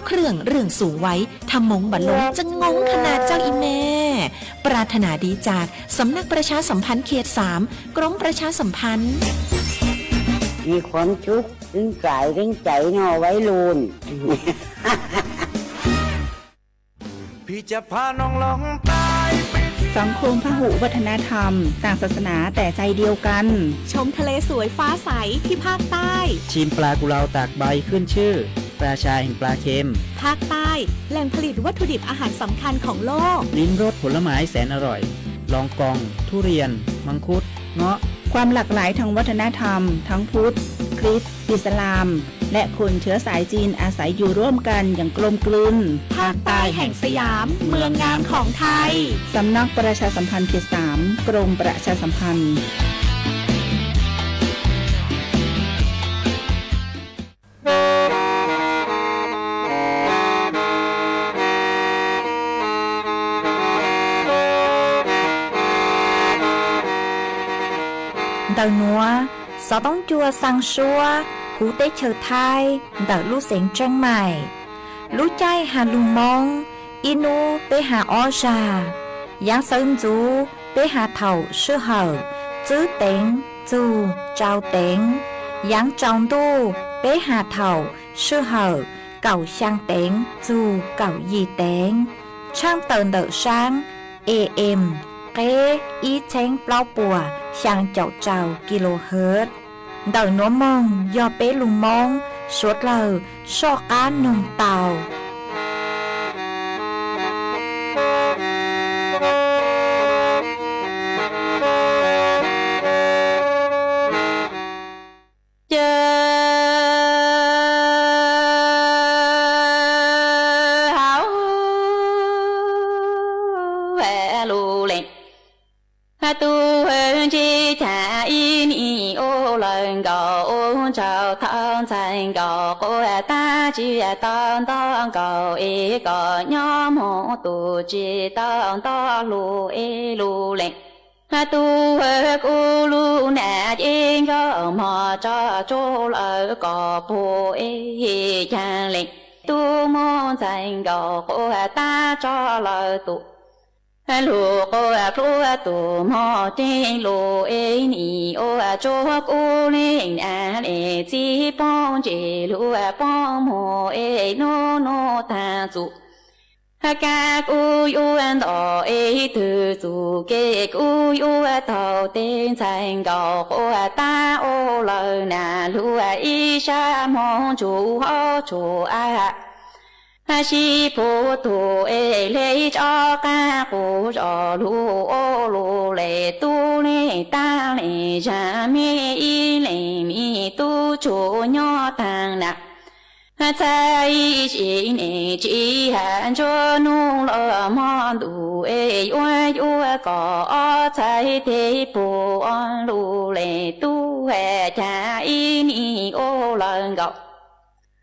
เครื่องเรื่องสูงไว้ ถ้ามองบ่ลงจะงงขนาดเจ้าอีแม่ ปรารถนาดีจากสำนักประชาสัมพันธ์เขตสาม กรมประชาสัมพันธ์ มีความสุข ถึงกายถึงใจเนาะวัยรุ่น สังคมพหุวัฒนธรรม ต่างศาสนาแต่ใจเดียวกัน ชมทะเลสวยฟ้าใสที่ภาคใต้ ชิมปลากุเลาตากใบขึ้นชื่อ ราชาแห่งปลาเค็ม ภาคใต้ แหล่งผลิตวัตถุดิบอาหารสำคัญของโลก ลิ้มรสผลไม้แสนอร่อย ลองกอง ทุเรียน มังคุด เงาะ ความหลากหลายทางวัฒนธรรม ทั้งพุทธ คริสต์ อิสลาม และคนเชื้อสายจีนอาศัยอยู่ร่วมกันอย่างกลมกลืน ภาคใต้แห่งสยาม เมืองงามของไทย สำนักประชาสัมพันธ์เขตสาม กรมประชาสัมพันธ์ Ntawm nuav, xov tooj cua xaa suab huv teb chaws Thaib ntawm lub xeev Tseeb Maim. Lub caij has lug Moob, ib nub peb has ob zag. Yaav sawv ntxuv peb has thaum sij hawm tswb teev txug tsau teev. Yaav tsaus ntuj peb has thaum sij hawm kaum xyaa teev txug kaum yim teev. Tshaaj tawm ntawm saab A M, qeb ib txheeb plaub puas xyaa caum rau kilohertz. Ntawm nuav moog yog peb lug Moob suav dlawg soj qaab noog tau. Ces hauv lus lees, tub ntsib caag ib nim ub lawm nkaus, ub ntsauv thawj ntxhais nkaus quas tab tsi tau nto nkaus es kom nyob moog tus tsi tau nto lug es lus lees. Tub kuv lub nam ces nkauj mog tso tsuj lawm kom puag es caag lees. Tub muaj ntxhais nkaus quas tab tso lawm tus lug quas pluag tus mog ces lug es nim ua tsuag kuv leej nam leej txiv poob ntseg lug poob muag es nub nub taag txug. Kab kuv yuav nto es twg txug kev kuv yuav taug teg ntxhais nkaus quas tab ua lawm nam lug ib sab moog tsuj hauv tsuj av. Sib puag tug es le tso qaab quas zog lug ua lug le tub leej tab leej zag me ib leeg me tub tsuj nyob taag nam. Txhais ib sim neej tsis has ntsuab nub los mog ntuj es yuav yuav kom ob txhais teg puag lug le tub has caag ib nim ua lawm nkaus.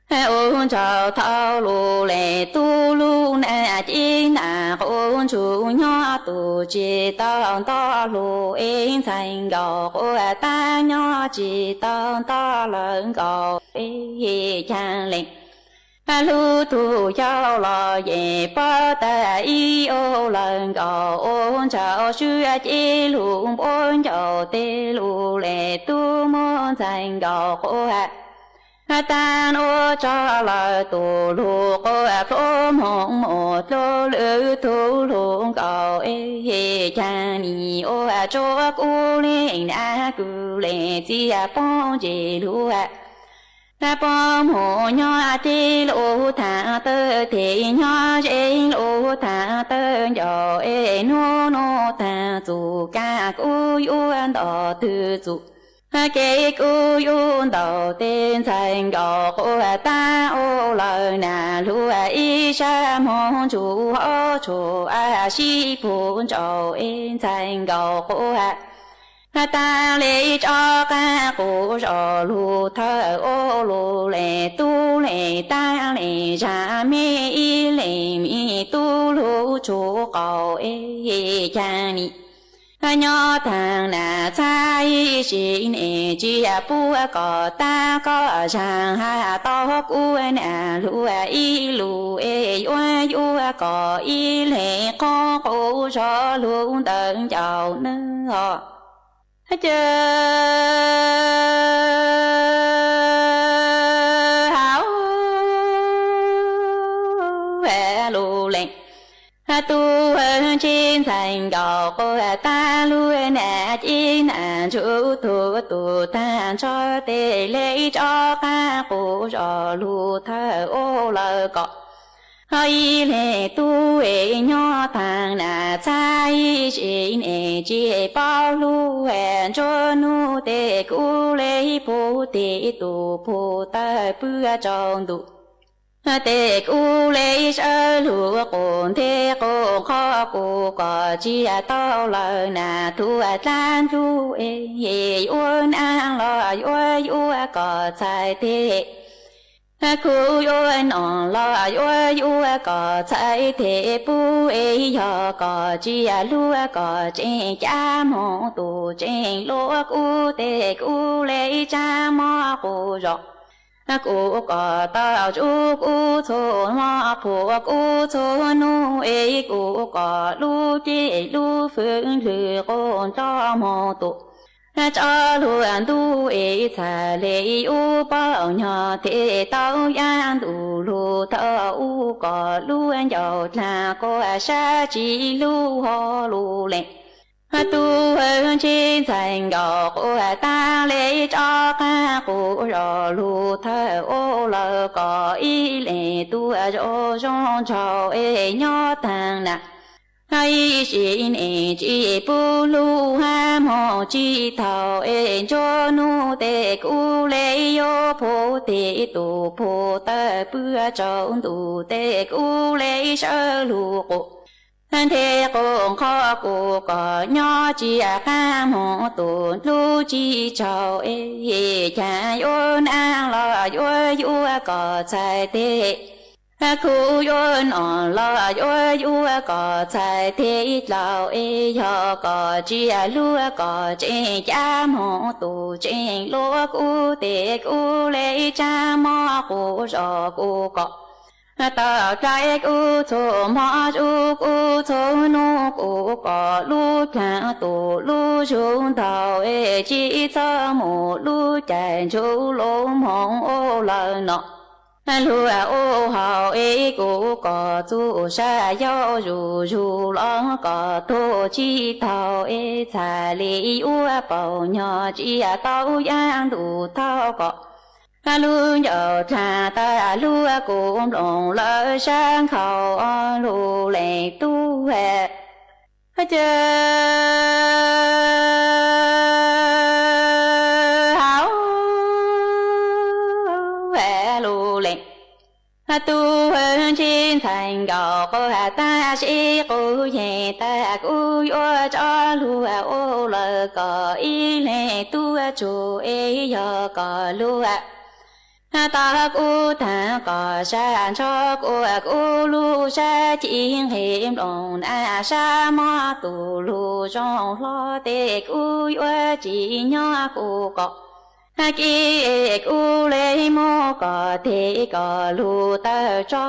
Ub ntsauv thauj lug le tub lub nam ces nam quas ntsuj nyob tus tsi tau nto lug es ntxhais nkaus quas tab nyob tsi tau nto lawm nkaus es caag lees. Lub tug yau los yem pob tag ib ua lawm nkaus ub ntsauv swb ces lug npuab ncauj teg lug le tub muaj ntxhais nkaus quas tab nub tso lawm tus lug quas pluag moog mus dlub lwm tug lug nkaus es caag nim ua tsuag kuv leej nam kws le txiv poob ntseg lug poob mus nyob teg lug taag tawg teg nyob ze lug taag tawg ncauj es nub nub taag txug kab kuv yuav nto twg txug kev kuv yuav ntaus teg ntxhais nkaus quas tab ua lawm nam lug ib sab moog tsuj hauv tsuj av sib puag ntsaum es ntxhais nkaus quas tab le tso qaab quas zog lug thawj ua lug le tub le tab le zag me ib leeg me tub lug tsuj qaum es caag nim. Nyob taag nam txhab ib sim neej tsi puab kom taab koj zaag has tau kuv nam lug ib lug es yuav yuav kom ib leeg qoob qub zog lug ntawm ncauj nwg os. Ces hauv lug leej tub ntsib ntxhais nkaus quas taab lug nam cib nam ntsug tug tug taag nrho tes le tso qaab qus zog lug thawj ua lawm kom ib leeg tub es nyob taag nam txhab ib sim neej tsi paub lug ntsuab nub tes kuv le pug tes tug pug tawg pw rau ntuj tes kuv le sawv lug qus nteg qus qhov kuv kom tsi tau lawm nam tug dlaab ntuj es yuav nam los yuav yuav kom txhais tes kuv yuav nom los yuav yuav kom txhais tes pub es yog kom tsi lug kom tseem cab moog tug tseem luab kuv tes kuv le tsaab mob qus zog kuv kom tau tsuj kuv txhua mob phuam kuv txhua nub es kuv kom lub ceg lub fwv lwg quas nroj moog tug tso lug ntuj es txhais le yug paub nyog tes tau yav ntuj lug thaum u kom lub ncauj dlaag quas sab tsi lug hov lug leej tub ntsib ntxhais nkaus quas taab le tso qaab qus zog lug thawj ua lawm kom ib leeg tub zoo zoo nraug es nyob taag nam ib sim neej tsi pub lug hab moog tsi tau es ntsuab nub tes kuv le yuav pug tes tug pug tawg pw rau ntuj tes kuv le sawv lug qus nteg qus qhov kuv kom nyob tsi qaab moog tug lub tsi tsaug es caag yuav nam los yuav yuav kom txhais tes kuv yuav nom los yuav yuav kom txhais tes dlaus es yog kom tsi lug kom tseem cab moog tug tseem luab kuv tes kuv le tsaab mob qus zog kuv kom tau dlai kuv txhua mob zug kuv txhua nub kuv kom lub dlaag tug lub zug ntaug es tsi txhob mus lub caij ntsug lug moog ua lawm no lug ua haus es kuv kom txuj sa yau zug zug los kom tug tsi taug es txhais le yuav paub nyog tsi tau yav ntuj thaum kom lub ncauj dlaag tag lug kuv nplooj lawm sab nkhaus lug leej tub ces hauv lug leej tub ntsib ntxhais nkaus quas tag sib qub yeeg tag kuv yuav tso lug ua lawm kom ib leeg tub tsug es yog kom lug tau kuv taag kom sab nrho kuas kuv lub sab ci nqeg nplooj nam sab mob tug lug zoo hlo tes kuv yuav tsi nyob kuv kom kib es kuv le moog kom tes kom lug tawg tso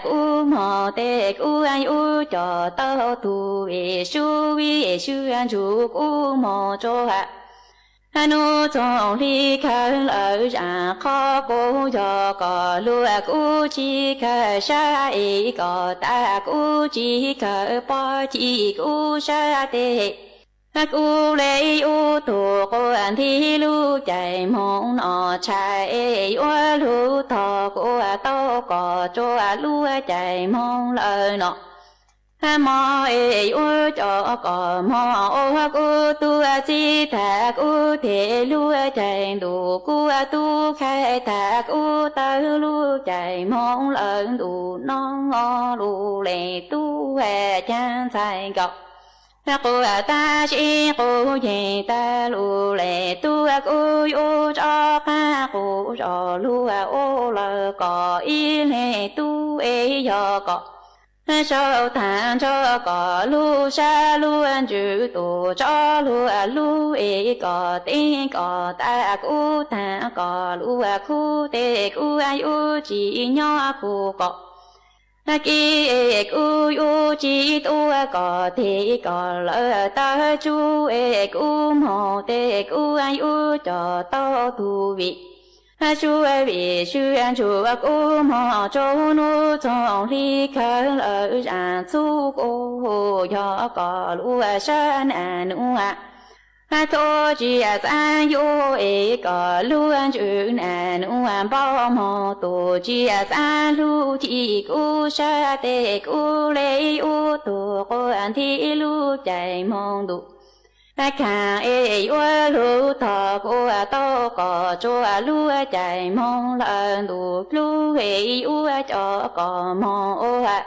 kuv moog tes kuv yuav coj tau tug vij sub vij sub ntsug kuv moog rua nub txoog hli kawg lawm zaaj qhov kuv yog kom lug kuv tsi kawg sab es kom tag kuv tsi kawg pob ci kuv sab tes kuv le yug tug quas nti lub caij moog no tshai es yuav lug tog kuv tau kom rua lub caij moog lawm no mob es yuav coj kom mob ua kuv tub txib tag kuv tes lub caij ntuj kuv tub khai tag kuv tawg lub caij moog lawm ntuj no lug leej tub caag ntxhais nkaus quas tag sib qub yeeg tag lug leej tub kuv yuav rov qaab qus zog lug ua lawm kom ib leeg tub es yog kom Sau tag nrho kom lub sab lub ntsws tus tsob luag lub es kom teeb kom tas, kuv tag kom luag khub tes kuv yuav tsis nyob kuv qos. Kev es kuv yuav tsis tuaj kom tes kom lawv tawg tsug es kuv moog tes kuv yuav coj tau tus vim. Tsuav vim sub ntsuag kuv moog tsaus ntuj txoog hli kawg lawm zam txhub kuv, yog kom luag sab nam nuav txhob tsis xav yuav es kom luag ntsws nam nuav npau moog tus tsis xav hlub ci kuv sab tes kuv le ub tug quas nti lub caij moog ntuj. Khav es yuav lug tog kuv tau kom tsuav lub caij moog lawm ntuj, lub es yuav coj kom moog ua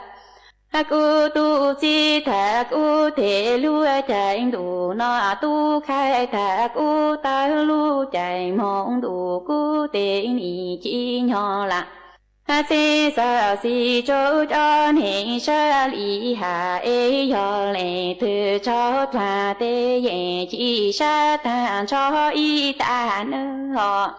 kuv tus txiv. Tag kuv tes lub caij ntuj no tub khai, tag kuv tawg lub caij moog ntuj kuv tes nim ci nyob lam. Xib xav xib tsaus cov neeg sab li has es yog leej twg tsaug dlaag tes yeej ci sab tag nrho ib tag nawb os.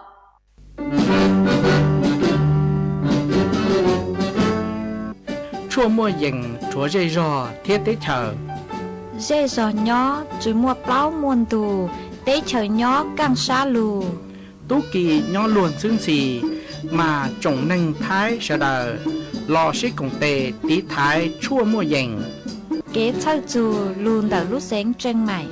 Tshuaj muaj yees rhuav zej zog thiab teb chaws. Zej zog nyob tsis muaj plaub muaj ntug, teb chaws nyob kaaj sab lug. Tub ki nyob luag ntxhwb ntxhi, mas tsoom neeg Thaib sawv daws los sib koom tes tiv thaiv tshuaj muaj yees. Kev txhawj txug lug ntawm lub xeev Tseej Maim.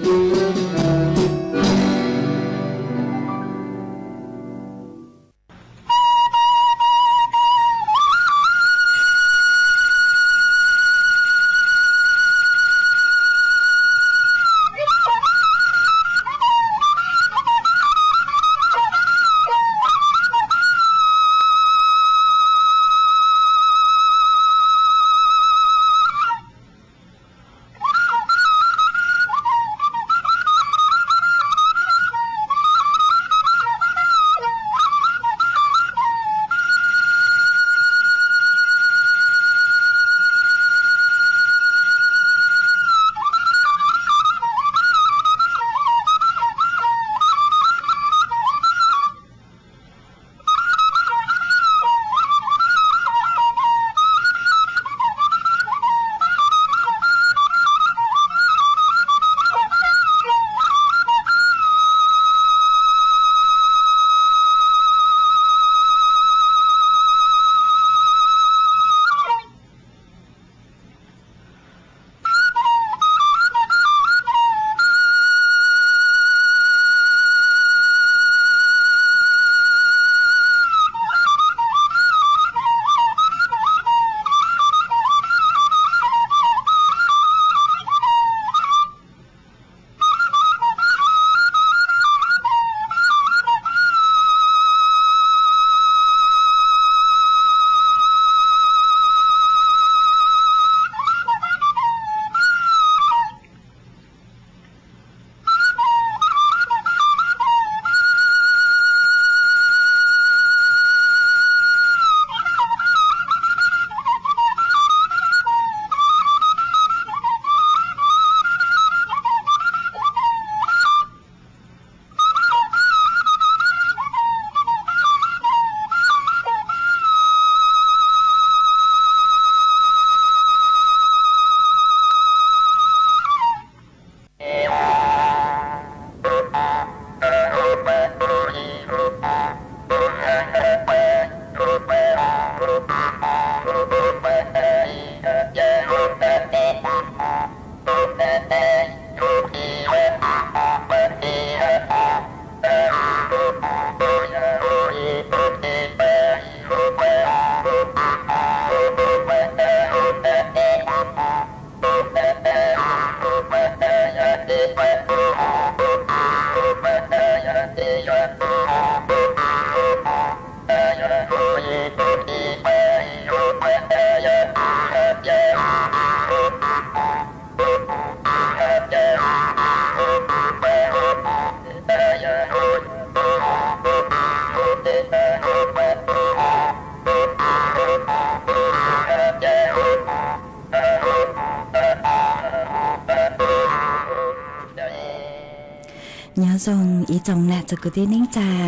Nyob zoo ib tsoom nam txiv kwv tij neej tsaa,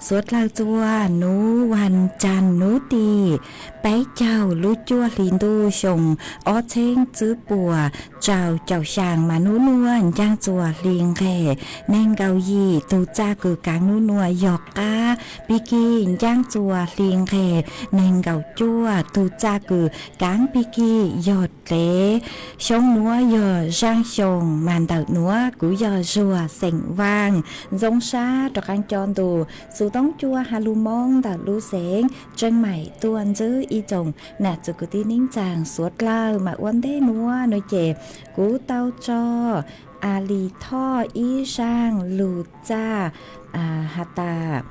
suav dlawg txua nuav vas caag nuav tim peb caug lub cuaj hli ntuj xyoo ob txheeb tswb puas rau caum xyaa mas nub nuav ncaaj txuas hli nqeg neeg nkaum yim, tug txaj kws kaav nub nuav yog qaab pig kig ncaaj txuas hli nqeg neeg nkaum cuaj, tug txaj kws kaav pig kig yog dlev. Xyoo nuav yog zaaj xyoo mas ntawm nuav kuv yog Zuag xeem Vaaj, zoo sab rov qaab coj ntu xuv toob cua has lug Moob ntawm lub xeev Tseej Maim tuaj ntsib ib tsoom nam txiv kwv tij neej tsaa suav dlawg mas ua ntej nuav nuav ces kuv tau tso a li thoj ib zaaj lug txaj has tas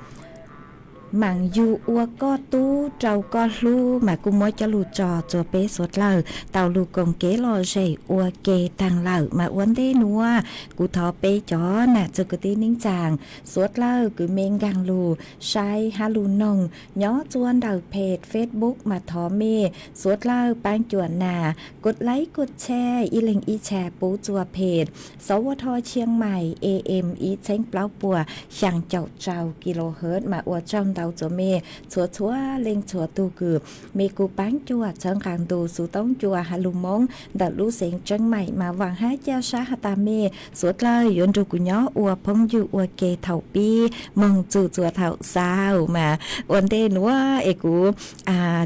maam yug ua koj tub rau koj hlub mas kuj muab coj lug tso txua peb suav dlawg tau lug koom kev lom zem ua ke taag lawm mas ua ntej nuav kuv thov peb cov nam txiv kwv tij neej tsaa suav dlawg kws mej nkaag lug saib hab lug noog nyob txua ntawm peg Facebook mas thov mej suav dlawg paab cuam nas kod laib kod tshare ib leeg ib tshare pub txua peg Sov Ua Tho Chiang Mai A M ib txheeb plaub puas xyaa caum rau kilohertz mas ua tsaug ntau txua mej txhua txhua leej txhua tug kws mej kuj paab cuam txhawb nqaa ntu xuv toob cua has lug Moob ntawm lub xeev Tseej Maim mas vaam hab ca sab has tas mej suav dlawg yuav nrug kuv nyob ua phooj ywg ua ke thaum pib moog txug txua thaum xaus mas ua ntej nuav es kuv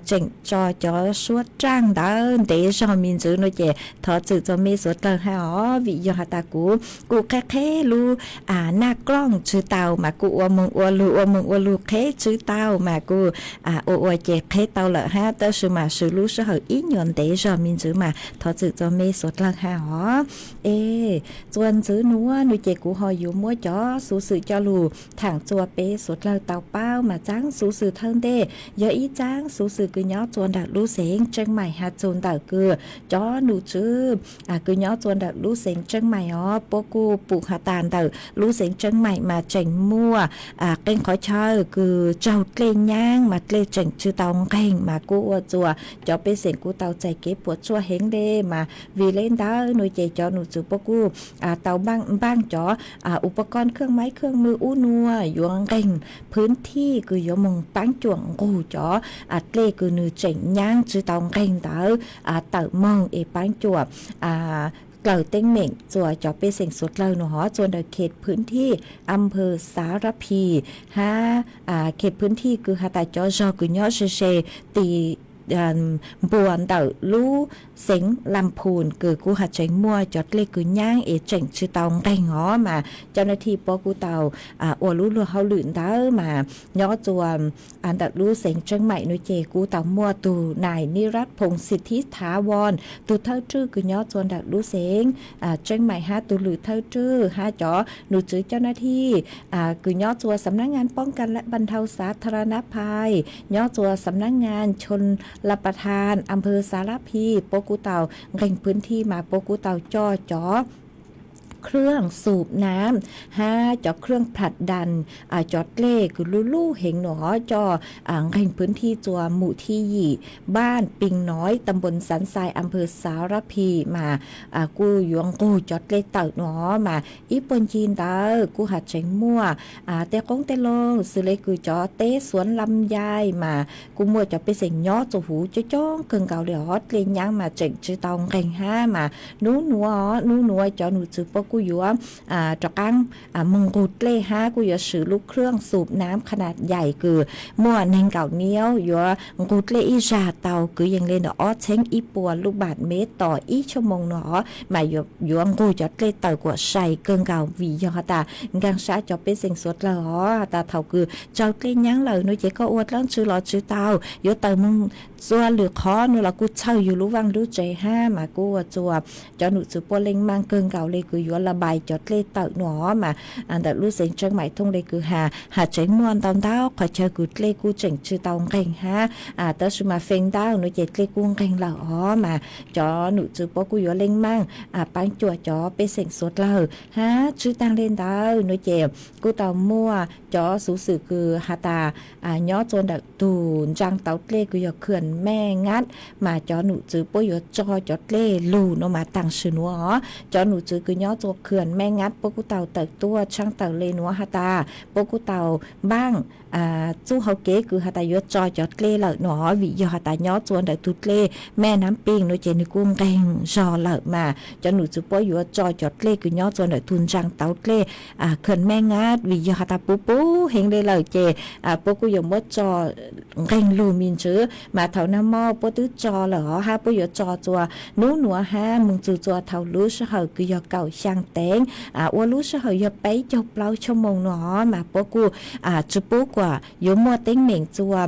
tseem tso cov suab raaj ntawd ntev zog me ntsis nuav ces thov txim txua mej suav dlawg hab os, vim yog has tas kuv kuj qheb qheb lub naj klooj tsw tau mas kuj ua moog ua lug ua moog ua lug qheb tsw tau mas kuj ua ua ces qheb tau lawm hab, tab sis mas swv lub sij hawm ib nyuas ntev zog me ntsis mas thov txim txua mej suav dlawg hab os. Es txua ntxiv nuav nuav ces kuv ho yuav muab cov xuv xwm coj lug thaam txua peb suav dlawg tau paub mas txaab xuv xwm thawj ntej yog ib txaab xuv xwm kws nyob txua ntawm lub xeev Tseej Maim has txug ntawm kws cov num tswv kws nyob txua ntawm lub xeev Tseej Maim os puab kuj pum has tas ntawm lub xeev Tseej Maim mas tseem muaj qee qhov chaw kws raug dlej nyaab mas dlej tseem tsw tau nqeeg mas kuj ua txua cov pej xeem kuj tau txais kev puam tsuaj heev le mas vim le ntawd nuav ces cov num tswv puab kuj tau npaaj cov upa koj khaj maib khaj mwg ub nuav yuav nqeeg phwv thij kws yuav moog paab cuam nqug cov dlej kws nwg tseem nyaab tsw tau nqeeg ntawd tawm moog es paab cuam dlawg teeb meem txua cov pej xeem suav dlawg nuav hov txua ntawm khes phwv thij a pha xav rab phis hab khes phwv thij kws has tas cov zog kws nyob ze ze tim npua ntawm lub xeev Lam Phum kws kuj has tseem muaj cov dlej kws nyaab es tseem tsw tau nqeeg hov mas cov nav thij puab kuj tau ua lub luag hauj lwm ntawd mas nyob txua ntawm lub xeev Tseej Maim nuav ces kuj tau muaj tug nais Niraj Phoo Sithithavon tug thawj rwg kws nyob txua ntawm lub xeev Tseej Maim hab tug lwm thawj rwg hab cov num tswv cov nav thij kws nyob txua Sำນັກງານປ້ອງກັນ ແລະ ບັນເທົາສາທາລະນະໄພ nyob txua ສຳນັກງານຊົນລະປະທານ ອຳເພີສາລະພີ puab kuj tau nqeeg phwv thij mas puab kuj tau coj cov ເຄື່ອງສູບນ້ຳ hab cov ເຄື່ອງຜລັກດັນ cov dlej kws luj luj heev nuav coj nqeeg phwv thij txua ໝູ່ທີ ယີ່ ບ້ານປິງນ້ອຍ ຕຳບົນສັນຊາຍ ອຳເພີສາລະພີ mas kuj yuav nqug cov dlej tawm nuav mas ib puag ncig ntawd kuj has tseem muaj tej qoob tej loo xws le kws cov teb ສວນລຳໄຍ mas kuj muaj cov pej xeem nyob txua huv coob coob kawg nkaus le hov dlej nyaab mas tseem tsw tau nqeeg hab mas nub nuav, nub nuav cov num tswv puab kuj yuav rov qaab moog nqug dlej hab kuj yuav swv lub ເຄື່ອງສູບນ້ຳຂະໜາດໃຫຍ່ kws muaj neeg nkaum niav yuav nqug dlej ib zag tau kwv yees le ntawm ob txheeb ib puas lub bat mev tos ib xuab moos nuav mas yuav nqug cov dlej tawm kuam sai kawg nkaus vim yog has tas nkaag sab cov pej xeem suav dlawg hov has tas thaum kws tsaug dlej nyaab lawm nuav ces koj ua dlaab tsw los tsw tau, yuav tawm moog txua lwm qhov nuav los kuj txhawj yug lub vaaj lub tsev hab mas kuj ua txua cov num tswv puab leej maaj kawg nkaus le kws yuav la npais cov dlej tawm nuav mas ntawm lub xeev Tseeb Maim thooj le kws has, has tseem muaj ntau ntau qhov chaw kws dlej kuj tseem tsw tau nqeeg hab tab sis mas feem ntau nuav ces dlej kuj nqeeg lawm hov mas cov num tswv puab kuj yuav leej maaj paab cuam cov pej xeem suav dlawg hab tswv taag le ntawd nuav ces kuj tau muaj cov xuv xwm kws has tas nyob txua ntawm tug ntsaa tauv dlej kws yog ເຂື່ອນແມ່ງັດ mas cov num tswv puab yuav tso cov dlej lug nuav mas taag sim nuav hov cov num tswv kws nyob tuaj khwm me nab puab kuj tau tawm tuaj tshaab tawm le nuav has tas puab kuj tau npaaj txuj hauv kev kws has tas yuav tso cov dlej lawm no, vim yog has tas nyob txua ntawm tug dlej me nab pij no ces nwg kuj nqeeg zog lawm mas cov num txwv puab yuav tso cov dlej kws nyob txua ntawm tug ntsaa tauv dlej khwm me nab vim yog has tas puv puv heev le lawm ces puab kuj yuav muab tso nqeeg lug me ntsws mas thaum nag mo puab twb tso lawm hov hab puab yuav tso txua nub nuav hab moog txug txua thaum lub sij hawm kws yog kaum xyaa teev ua lub sij hawm yog peb caug plaub xyooj moos no mas puab kuj tsi pub kuas yuav muaj teeb meem txua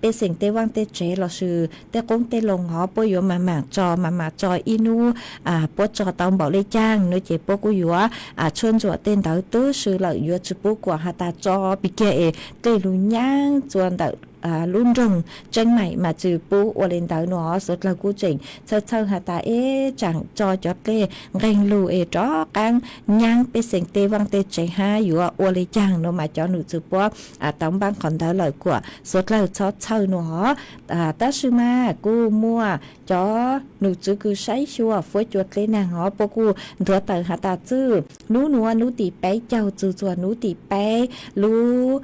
pej xeem tej vaaj tej tsev lossis tej qoob tej loo hov puab yuav mam mam tso mam mam tso ib nub puab tso tau npaum le caag no ces puab kuj yuav tshuaj ntsuam tej ntawd twb swb lawm yuav tsi pub kuas has tas tso pig kiag es dlej lug nyaab txua ntawm lub nroog tseeb maim mas tsi pub ua le ntawd no. Suav dlawg kuj tseem txhawj txhawj has tas eb tsaam tso cov dlej nqeeg lug es rov qaab nyaab pej xeem tej vaaj tej tsev hab yuav ua le caag no mas cov num txwv puab tau npaaj qhov ntawd lawm kuas suav dlawg txhob txhawj no. Tab sis mas kuj muaj cov num txwv kws saib xyuas fuab cua dlej naag hov puab kuj nthuav tawm has tas txwj nub nuav nub tim peb caug txug txua nub tim peb lub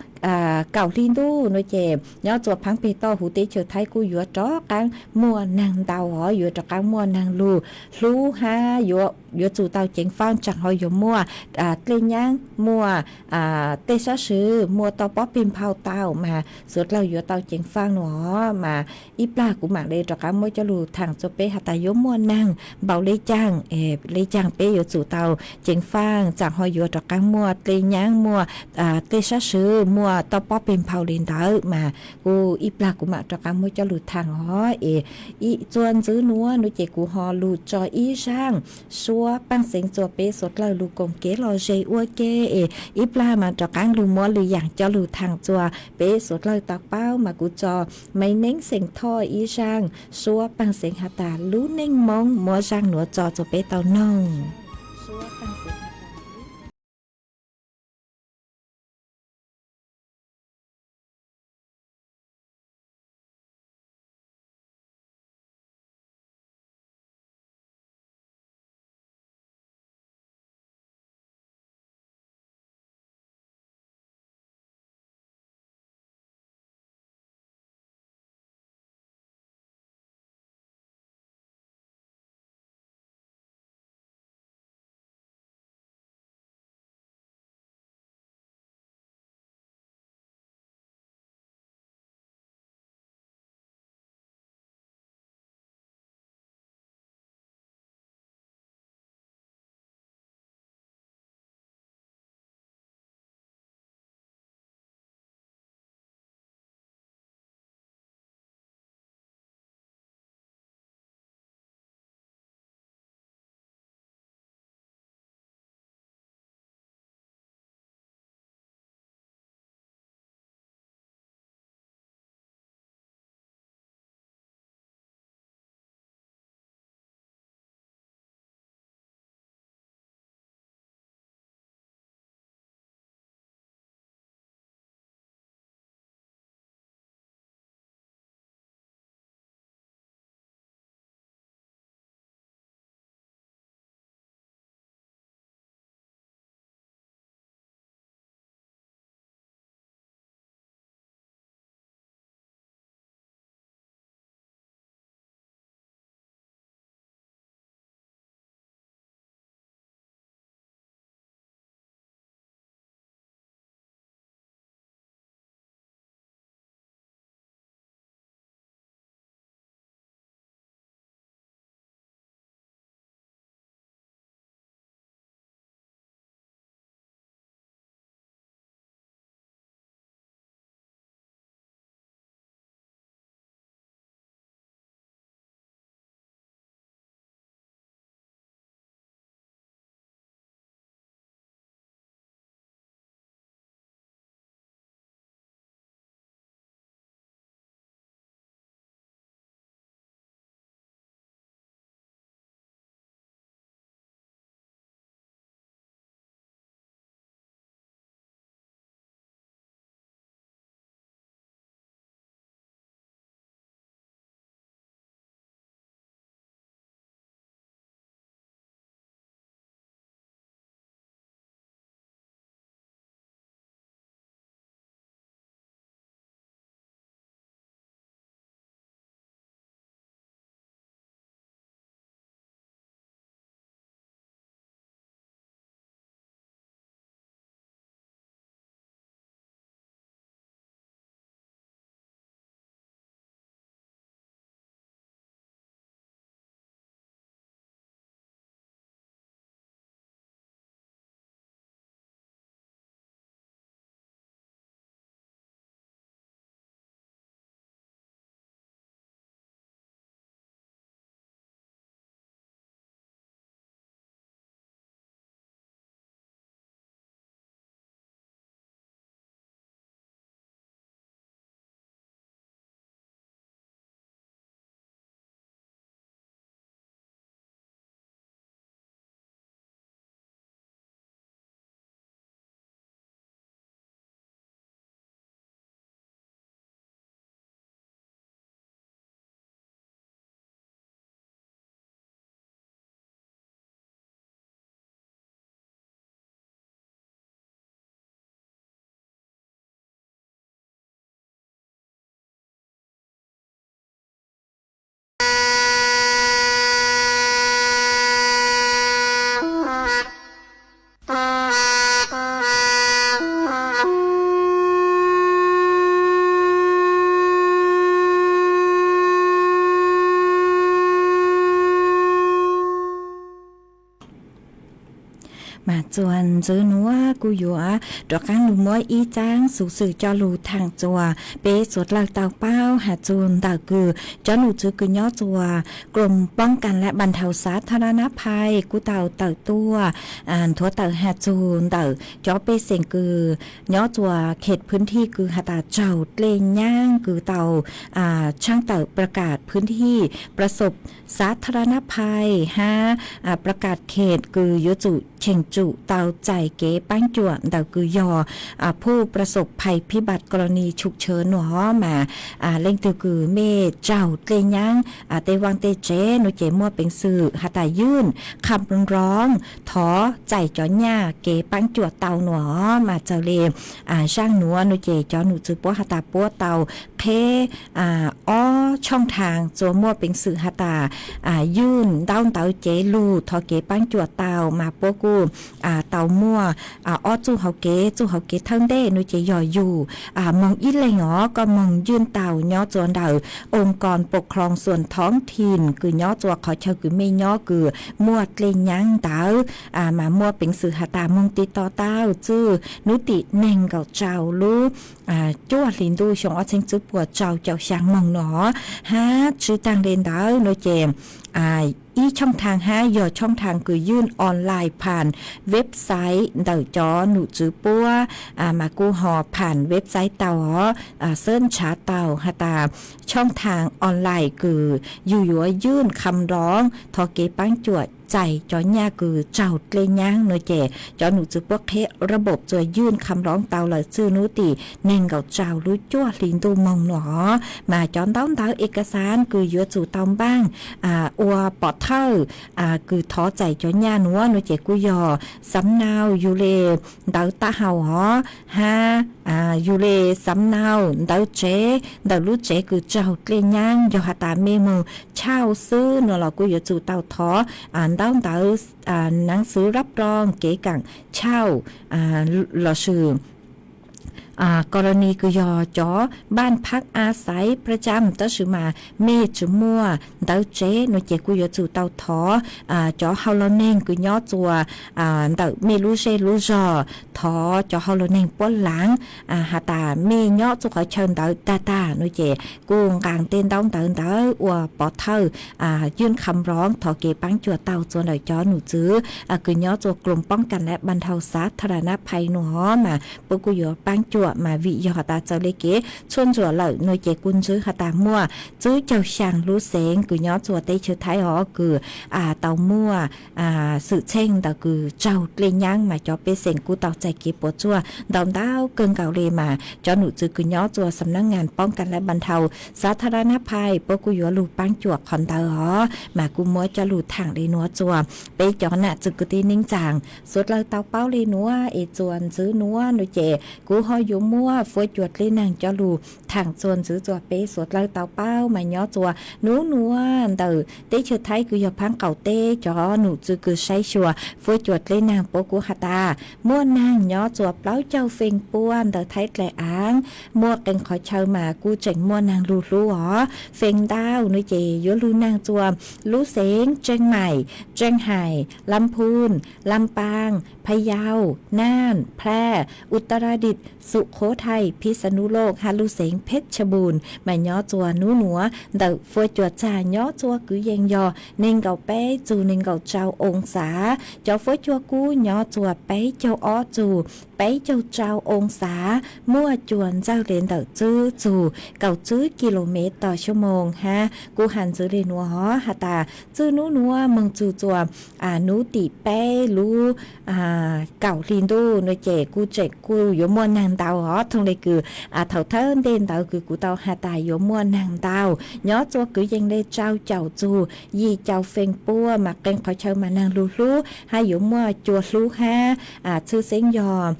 kaum hli ntuj no ces nyob txua phaab peg toj huv teb chaws Thaib kuj yuav rov qaab muaj naag ntau hov yuav rov qaab muaj naag lug hlub hab yuav txug tau ceev faaj tsaam ho yuav muaj dlej nyaab muaj tej sab swv muaj toj pob peg nphau tau mas suav dlawg yuav tau ceev faaj no mas ib plag kuv mam le rov qaab muab coj lug thaam txua peb has tas yuav muaj naag npaum le caag le caag peb yuav txug tau ceev faaj tsaam ho yuav rov qaab muaj dlej nyaab muaj tej sab swv muaj toj pob peg nphau le ntawd mas kuj ib plag kuv mam rov qaab muab coj lug thaam hov es txua ntxiv nuav no ces kuv ho lug tso ib zaaj suab paaj xeev txua peb suav dlawg lug koom kev lom zem ua ke es ib plag mas rov qaab lug muab lwm yaam coj lug thaam txua peb suav dlawg tau paub mas kuv tso Maiv Neeb Xeem Thoj ib zaaj suab paaj xeev has tas lub neej Moob muab zaaj nuav tso txua peb tau noog. Mas txuas ntxiv nuav kuv yuav rov qaab lug muab ib txaab xuv xwm coj lug thaam txuas peb suav dlawg tau paub has txug ntawm kws cov num tswv kws nyob txuas กรมป้องกันและบรรเทาสาธารณภัย kuj tau tawm tuaj nthuav tawm has txug ntawm cov pej xeem kws nyob txuas เขตพื้นที่ kws has tas raug dlej nyaab kws tau tshaab tawm ประกาศพื้นที่ประสบสาธารณภัย hab ประกาศเขต kws yuav tsum cheem tsum tau txais kev paab cuam ntawm kws yog ผู้ประสบภัยพิบัติกรณีฉุกเฉิน nuav. Mas leej twg kws mej raug dlej nyaab tej vaaj tej tsev nuav ces muaj peev xwm has tas ยื่นคำร้อง thov txais cov nyaj kev paab cuam tau nuav. Mas txawm le zaaj nuav nuav ces cov num tswv puab has tas puab tau qheb ob ช่องทาง txuas muaj peev xwm has tas ยื่น ntaub ntawv cev lug thov kev paab cuam tau. Mas puab kuj tau muaj ob txuj hauv kev. Txuj hauv kev thawj ntej nuav ces yog yug moog ib leeg os, koj moog ยื่น tau nyob txuas ntawm องค์กรปกครองส่วนท้องถิ่น kws nyob txuas qhov chaw kws mej nyob kws muaj dlej nyaab ntawd. Mas muaj peev xwm has tas moog tiv to tau txwj nub tim neeg nkaum rau lub cuaj hli ntuj xyoo ob txheeb tswb puas rau caum xyaa moog nuav. Hab tsi taag le ntawd nuav ces ib ช่องทาง hab yog ช่องทาง kws ยื่น online ผ่าน website ntawm cov num tswv puab, mas kuj ho ผ่าน website tau os, search nrhav tau has tas ช่องทาง online kws yug yuav ยื่นคำร้อง thov kev paab cuam txais cov nyaj kws raug dlej nyaab nuav ces cov num tswv puab qheb ระบบ txuas ยื่นคำร้อง tau lawm txwj nub tim neeg nkaum rau lub cuaj hli ntuj moog nuav. Mas cov ntaub ntawv เอกสาร kws yuav tsum tau npaaj ua pov thawj kws thov txais cov nyaj nuav nuav ces kuj yog สำเนา yug le ntawv taub hau os, hab yug le สำเนา ntawv tsev ntawm lub tsev kws raug dlej nyaab. Yog has tas mej moog chauj xwb nuav los kuj yuav tsum tau thov ntaub ntawv หนังสือรับรอง kev kaam chauj lossis กรณี kws yog cov บ้านพักอาศัยประจำ tab sis mas mej tsi muaj ntawv tsev nuav ces kuj yuav tsum tau thov cov hauv laug neeg kws nyob txuas ntawm mej lub zej lub zog, thov cov hauv laug neeg puab laav has tas mej nyob txuj qhov chaw ntawd tag tag nuav ces kuj nqaa tej ntaub ntawv ntawd ua pov thawj ยื่นคำร้อง thov kev paab cuam tau txuas ntawm cov num tswv kws nyob txuas กรมป้องกันและบรรเทาสาธารณภัย nuav mas puab kuj yuav paab cuam. Mas vim yog has tas txawm le kev tshuaj ntsuam lawm nuav ces kuj ntswb has tas muaj tswb caug xyaa lub xeev kws nyob txuas teb chaws Thaib os kws tau muaj xwm txheej ntawm kws raug dlej nyaab mas cov pej xeem kuj tau txais kev puas tsuaj ntau ntau kawg nkaus le. Mas cov num tswv kws nyob txuas สำนักงานป้องกันและบรรเทาสาธารณภัย puab kuj yuav lug paab cuam qhov ntawd os. Mas kuj muab coj lug thaam le nuav txuas peb cov nam txwv kwv tij neej tsaa suav dlawg tau paub le nuav es txuas ntxiv nuav nuav ces kuv ho yuav muab fuab cua dlej naag coj lug thaam txuas ntxiv txuas peb suav dlawg tau paub. Mas nyob txuas nub nuav ntawm teb chaws Thaib kws yog phaab qaum teb, cov num tswv kws saib xyuas fuab cua dlej naag puab kuj has tas muaj naag nyob txuas plaub caug feem pua ntawm Thaib dlaim aav, muaj qee qhov chaw mas kuj tseem muaj naag lug hlub os. Feem ntau nuav ces yuav lug naag txuas lub xeev Tsheej Maim, Tsheej Haim, Lam Phooj, Lam Paaj, Phayau, Naaj, Phrae, Uttaradik, Sukhothai, Phitsanulok hab lub xeev Phechebun. Mas nyob txuas nub nuav ntawm fuab cua txag nyob txuas kwv yees yog neeg nkaum peb txug neeg nkaum rau oo xav. Cov fuab cua kub nyob txuas peb caug ob txug peb caug rau oo xav, muaj cua ntxawg le ntawm tswb txug kaum tswb ki lo mev tos xyoo moos hab. Kuj has ntxiv le nuav os has tas txwj nub nuav moog txug txuas nub tim peb lub kaum hli ntuj nuav ces kuj tseem kuj yuav muaj naag ntau os. Thooj le kws thaum thawj ntej ntawd kws kuv tau has tas yuav muaj naag ntau nyob txuas kwv yees le rau caum txug yim caum feem pua mas qee qhov chaw mas naag lug hlub hab yuav muaj cua hlub hab. Tshwj xeeb yog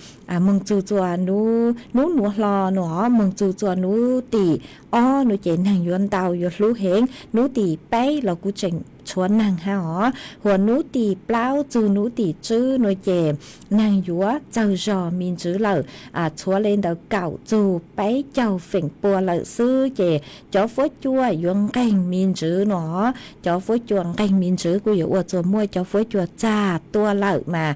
moog txug txuas nub nuav hlo nuav, moog txug txuas nub tim ob nuav ces naag yuav ntau yuav hlub heev. Nub tim peb los kuj tseem tshuav neeg hab os. Huas nub tim plaub txug nub tim tswb nua ces neeg yuav txawg zog me ntsis lawm, tshuav le ntawm kaum txug peb caug feem pua lawm xwb ces cov fuab cua yuav nqeeg me ntsis nua. Cov fuab cua nqeeg me ntsis kuj yuav ua txuas muaj cov fuab cua txag tuaj lawm mas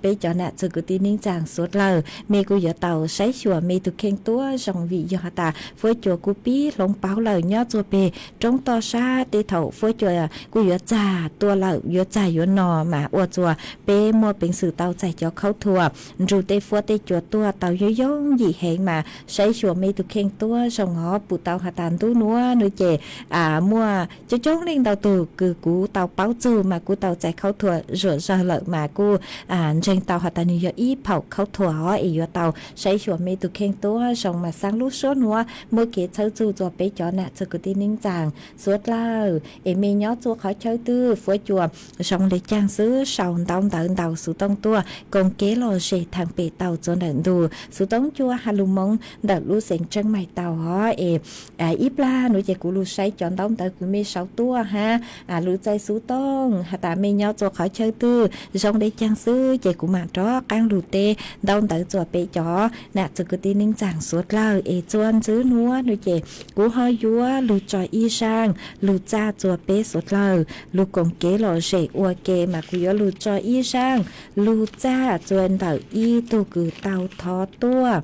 peb cov nam txwv kwv tij neej tsaa suav dlawg, mej kuj yuav tau saib xyuas mej tug kheej tuab zoo vim yog has tas fuab cua kuj pib hloov pauv lawm nyob txuas peg roob toj sab tej thaum fuab cua kuj yuav txag tuaj lawm, yuav txag yuav no mas ua txuas peb muaj peev xwm tau txais cov khaub thuas nrug tej fuab tej cua tuaj tau yooj yooj yim heev mas saib xyuas mej tug kheej tuab zoo hov pum tau has tas ntub nuav nua ces muaj coob coob leej ntau tug kws kuv tau paub txug mas kuv tau txais khaub thuas zuam zawg lawm mas kuj ntseeg tau has tas nwg yog ib phaum khaub thuas hov es yuav tau saib xyuas mej tug kheej tuab zoo mas xaab lub suab nuav muab kev txhawb txug txuas peb cov nam txwv kwv tij neej tsaa suav dlawg es mej nyob txuas qhov chaw twg fuab cua zoo le caag xwb sau ntaub ntawv ntau xuv tooj tuaj koom kev lom zem thaam pem tau txuas ntawm ntug xuv tooj cua has lug moov ntawm lub xeev Tseeb Maim tau hov es ib plag nuav ces kuv lug saib cov ntaub ntawv kws mej sau tuaj hab lug txais xuv tooj has tas mej nyob txuas qhov chaw twg zoo le caag xwb ces kuv mam rov qaab lug teb ntaub ntawv txuas peb cov nam txwv kwv tij neej tsaa suav dlawg es txuas ntxiv nuav nua ces kuv ho yuav lug tso ib zaaj lug txaj txuas peb suav dlawg lug koom kev lom zem ua ke mas kuv yuav lug tso ib zaaj lug txaj txuas ntawm ib tug kws tau thov tuaj.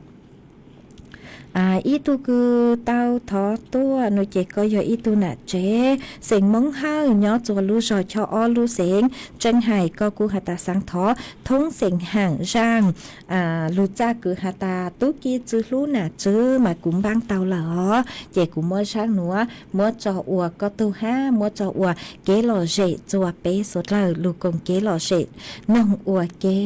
Ib tug kws tau thov tuaj nua ces koj yog ib tug nam tsev xeem Moob Hawj nyob txuas lub zog Choj Ob lub xeev Tseeb Hais, koj kuj has tas xaav thov thoob xeem haam zaaj lug txaj kws has tas tub ki txwv hlub nam txwv mas kuv npaab tau lawm hov ces kuv muab zaaj nuav muab tso ua koj tug hab muab tso ua kev lom zem txuas peb suav dlawg lug koom kev lom zem noog ua ke.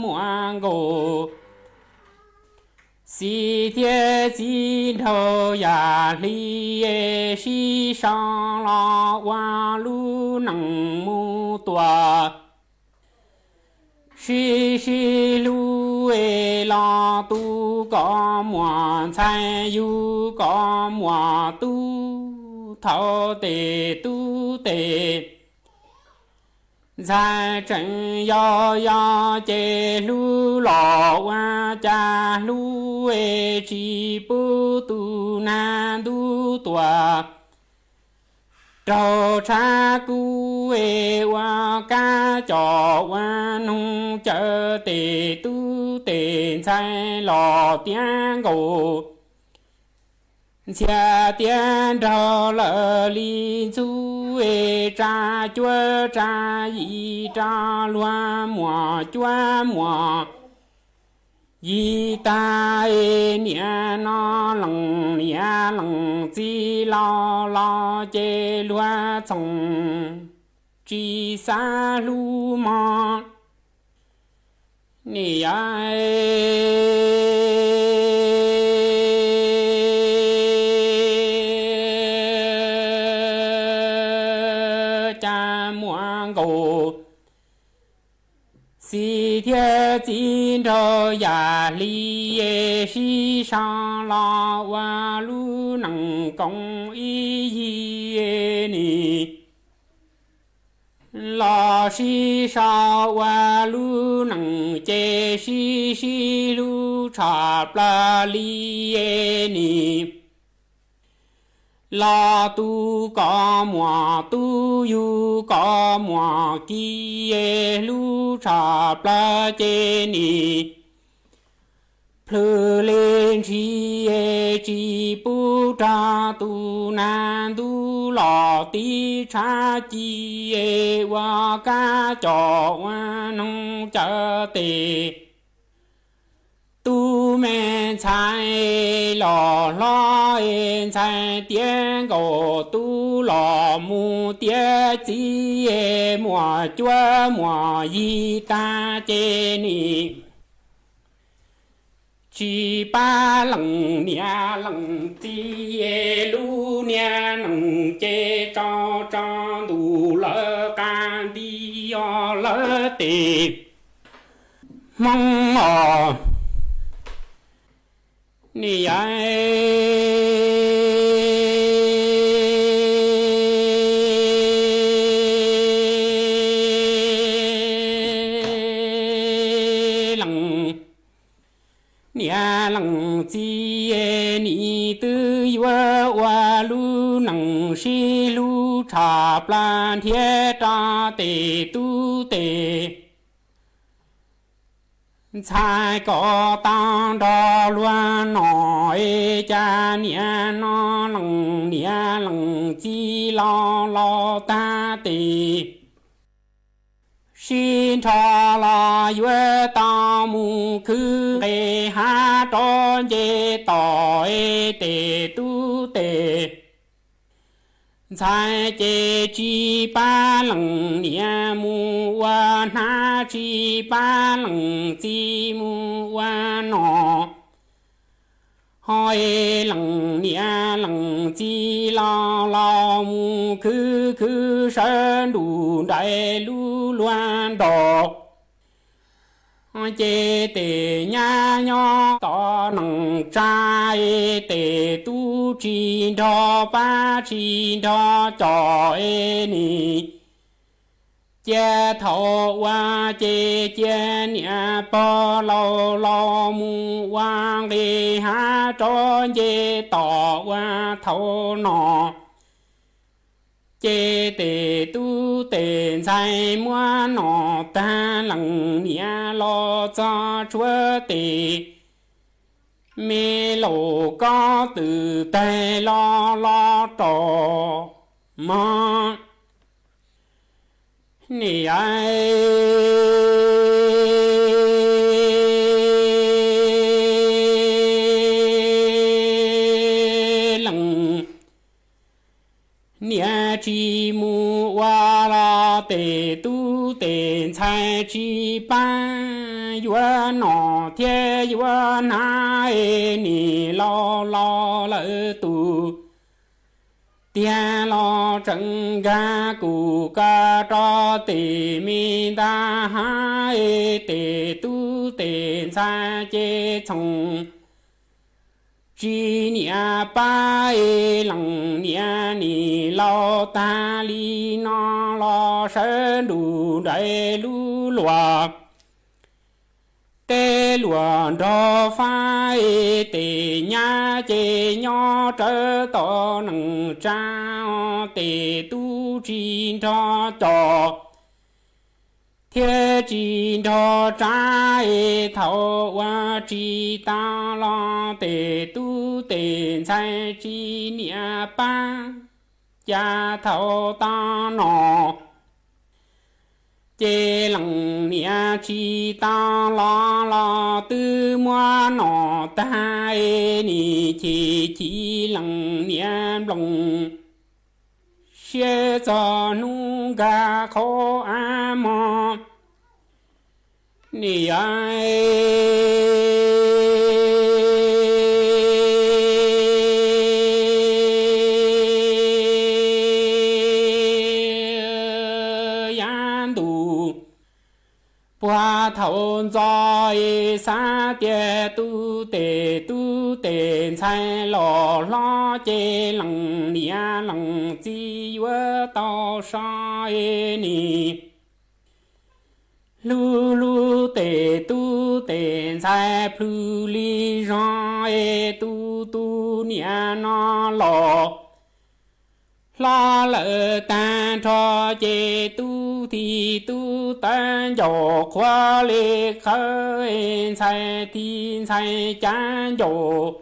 Muaj nkaus xib thiab txiv nraug yam hli sib sau los ua lub neej mus tuaj. Sib sib hlub es los tu kom muaj ntxhais, yug kom muaj tub, thaum tej tub tej ntxhais tseem yau yau ces hlub los ua cas hlub es tsis pub tu nag ntub tuaj. Raug tshav kub es ua kab coj ua noog, cawm tej tub tej ntxhais los tiav nkaus. Ntxhias tiav nraug lawm li ntxub es tsa cuab tsa yim, tsa luag muaj cuab muaj yim tag es niam no lees niam lees txiv, laus laus ces luag txhoov tsis xav hlub mog. Niam yau cas muaj nkaus xib thiab txiv nraug yam hli sib sau los ua lub neej koom ib yig ni. Los sib sau ua lub neej ces sib sib hlub tshaj plaws li ni. Los tu kom muaj tub, yug kom muaj ki, hlub tshaj plaws ces ni. Plhws li ntshis tsis pub rog, tu nag ntub los tib tshav ci, ua kab coj ua noog, cawm tej tub me ntxhais los hlob, ntxhais tiav nkaus tub los mus tiav txiv, muaj cuab muaj yig tag ces ni. Tsis pab lees niam lees txiv, lub niag neej ces tso tso ntuj lawv qab nti. cov lawv tes Hmoob os, nim yog lees niam lees txiv, nim twb yuav ua lub neej sib hlub tshaj plaws nrhiav rau tes tub tes ntxhais kom tau nrog luag nom, es cas niam no lees niam lees txiv los laus tag tes sib nrho los yuav tau mus khwv nqis hav rov nce tom, es tes tub tes ntxhais ces tsis pab lees niam mus ua hnab, tsis pab lees txiv mus ua nom. Ho es lees niam lees txiv los laus mus khwv khwv sawv nrug nraim lub luag nrog, ces tes nyab nyob tom neej tsa, es tes tub tsis nrog pab tsis nrog coj, es nim cia thaum ua ces cia niam pog laus laus mus ua nqis hav rov nce tom ua thaum no. Ces tes tub tes ntxhais muab nom tag, lees niam los txog tshuav tes me laus kob twm taig los los rau mog. Nim yog lees niam tsis mus ua los tes tub tes ntxhais tsis pab yuav nom thiab yuav hnab, es nim laus laus lawm tus tiag los tseem nkag kuv kav rau tes me ntaj hav, es tes tub tes ntxhais ces txhoov tsis niam pab, es lees niam nim laus tag li no los sawv nrug nraim lub luag tej luag nrog fab, es tes nyab ces nyob rawv tom neej tsa, tes tub tsis nrog coj thiab tsis nrog tsa, es thaum ua tsis tau los tes tub tes ntxhais tsis niam pab. Cas thaum tau nom ces lees niam tsis tau los los twb muab nom tag, es nim chim chim lees niam nploos siab txog hnub nkag qhov av mog. Nim yog yav ntuj puag thaum ntxov, es xav tias tub tes tub tes ntxhais los hlob ces lees niam lees txiv yuav tau so, es nim hlub hlub tes tub tes ntxhais plhws li zog, es tus tus niam no los hlob lawm tag nrho, ces tub thib tub tawv ncaus qhuav li qhawv, ntxhais thib ntxhais cav ncaus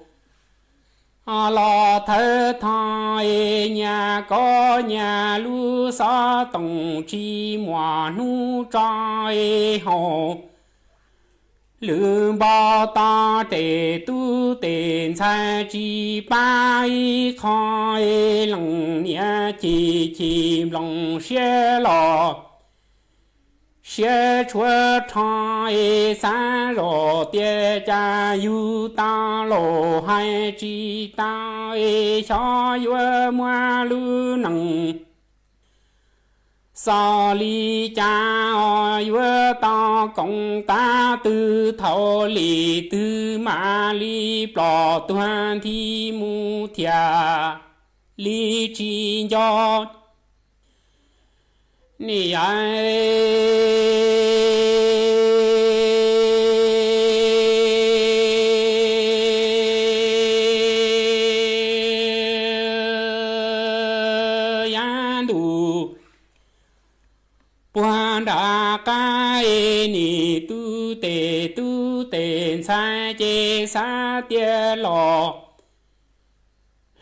los thawv tho, es nyas kov nyas lub xov tooj tsis muaj hnub tso, es haus lwm npau taws, tes tub tes ntxhais tsis pab ib qho, es lees niam chim chim nploos siab los siab tshuav rho, es xav zoj tias cas yug tau los hais tsis tau, es xyov yuav muab lub neej Xaus li cas yuav tau koom tab twg, thaum li twg mam li ploj tuag nthi mus thiaj li tsis nco. Ni yav ntuj puag nram qab es nim tub tes tub tes ntxhais ces xav tias los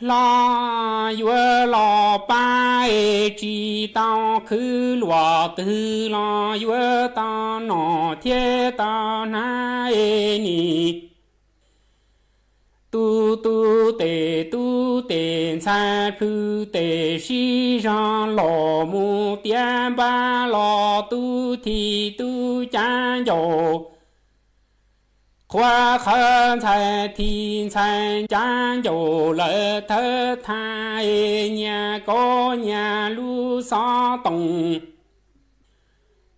hlob yuav los pab es tsis tau khwv, luam twg los yuav tau nom thiab tau hnav es nim tub tub tes tub tes ntxhais plhws tes sib zog los mus tiav npab los tub thim tub cav ncaus, qhuav qhawv ntxhais thim ntxhais cav ncaus lawm thawb thaj es nyias kaub nyias lub xov tooj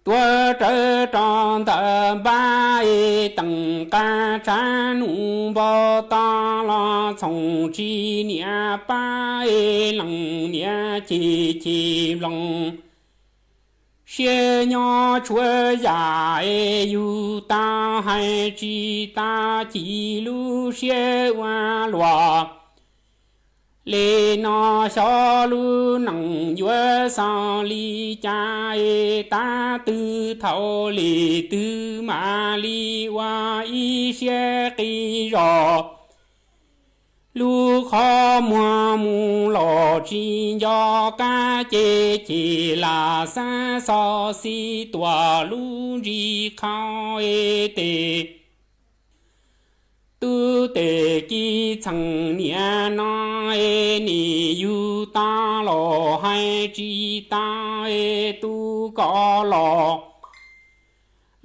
tuav rawv rau ntawm npab es teem qab tshav num npau taws los txhoov tsis niam pab es lees niam chim chim nploos. Siab nyob tshuav yam es yug tau hais tsis tau chim lub siab ua luaj. Li no xyov lub neej yuav xaus li cas es tab twg thaum li twg mam li ua ib siab qis zog. Lub qhov muag mus los tsis nco qab ces chim lam xav xov xij tuam lub ntsis qhau es tes tub tes kib txheem niam no es nim yug tau los hais tsis tau es tub koj los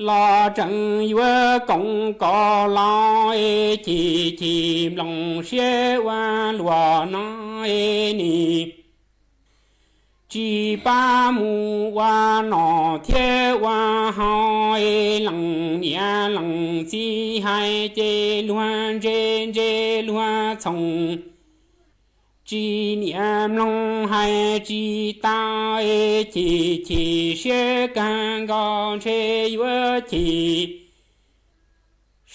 los tseem yuav koom koj los es chim chim nploos siab ua luaj no es nim tsis pab mus ua nom thiab ua haus es lees niam lees txiv hais ces luag ntse ntse luag txhoov tsis niam mloog hais tsis tau es chim chim siab kawg nkaus ntshe yuav chim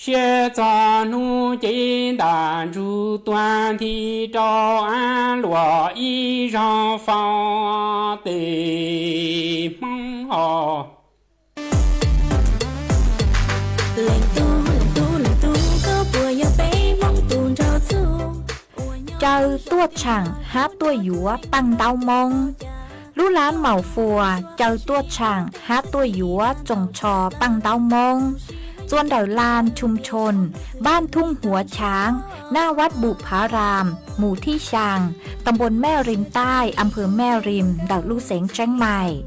siab txog hnub ces ntam ntsug tuag nthi rau av luam ib zaug faus tes Hmoob os. Caw tuaj tshaam hab tuaj yuav paaj ntaub Moob. Lub laab Maum Fuas caw tuaj tshaam hab tuaj yuav tsoos tsho paaj ntaub Moob. Txua ntawm lanh Chum Chon, npaaj Thoob Huav Chaav, naj vaj Npum Phav Ram, mus thib xyaa, tam npuas Mej Rim Taij, am phaw Mej Rim ntawm lub xeev Tseeb Maim.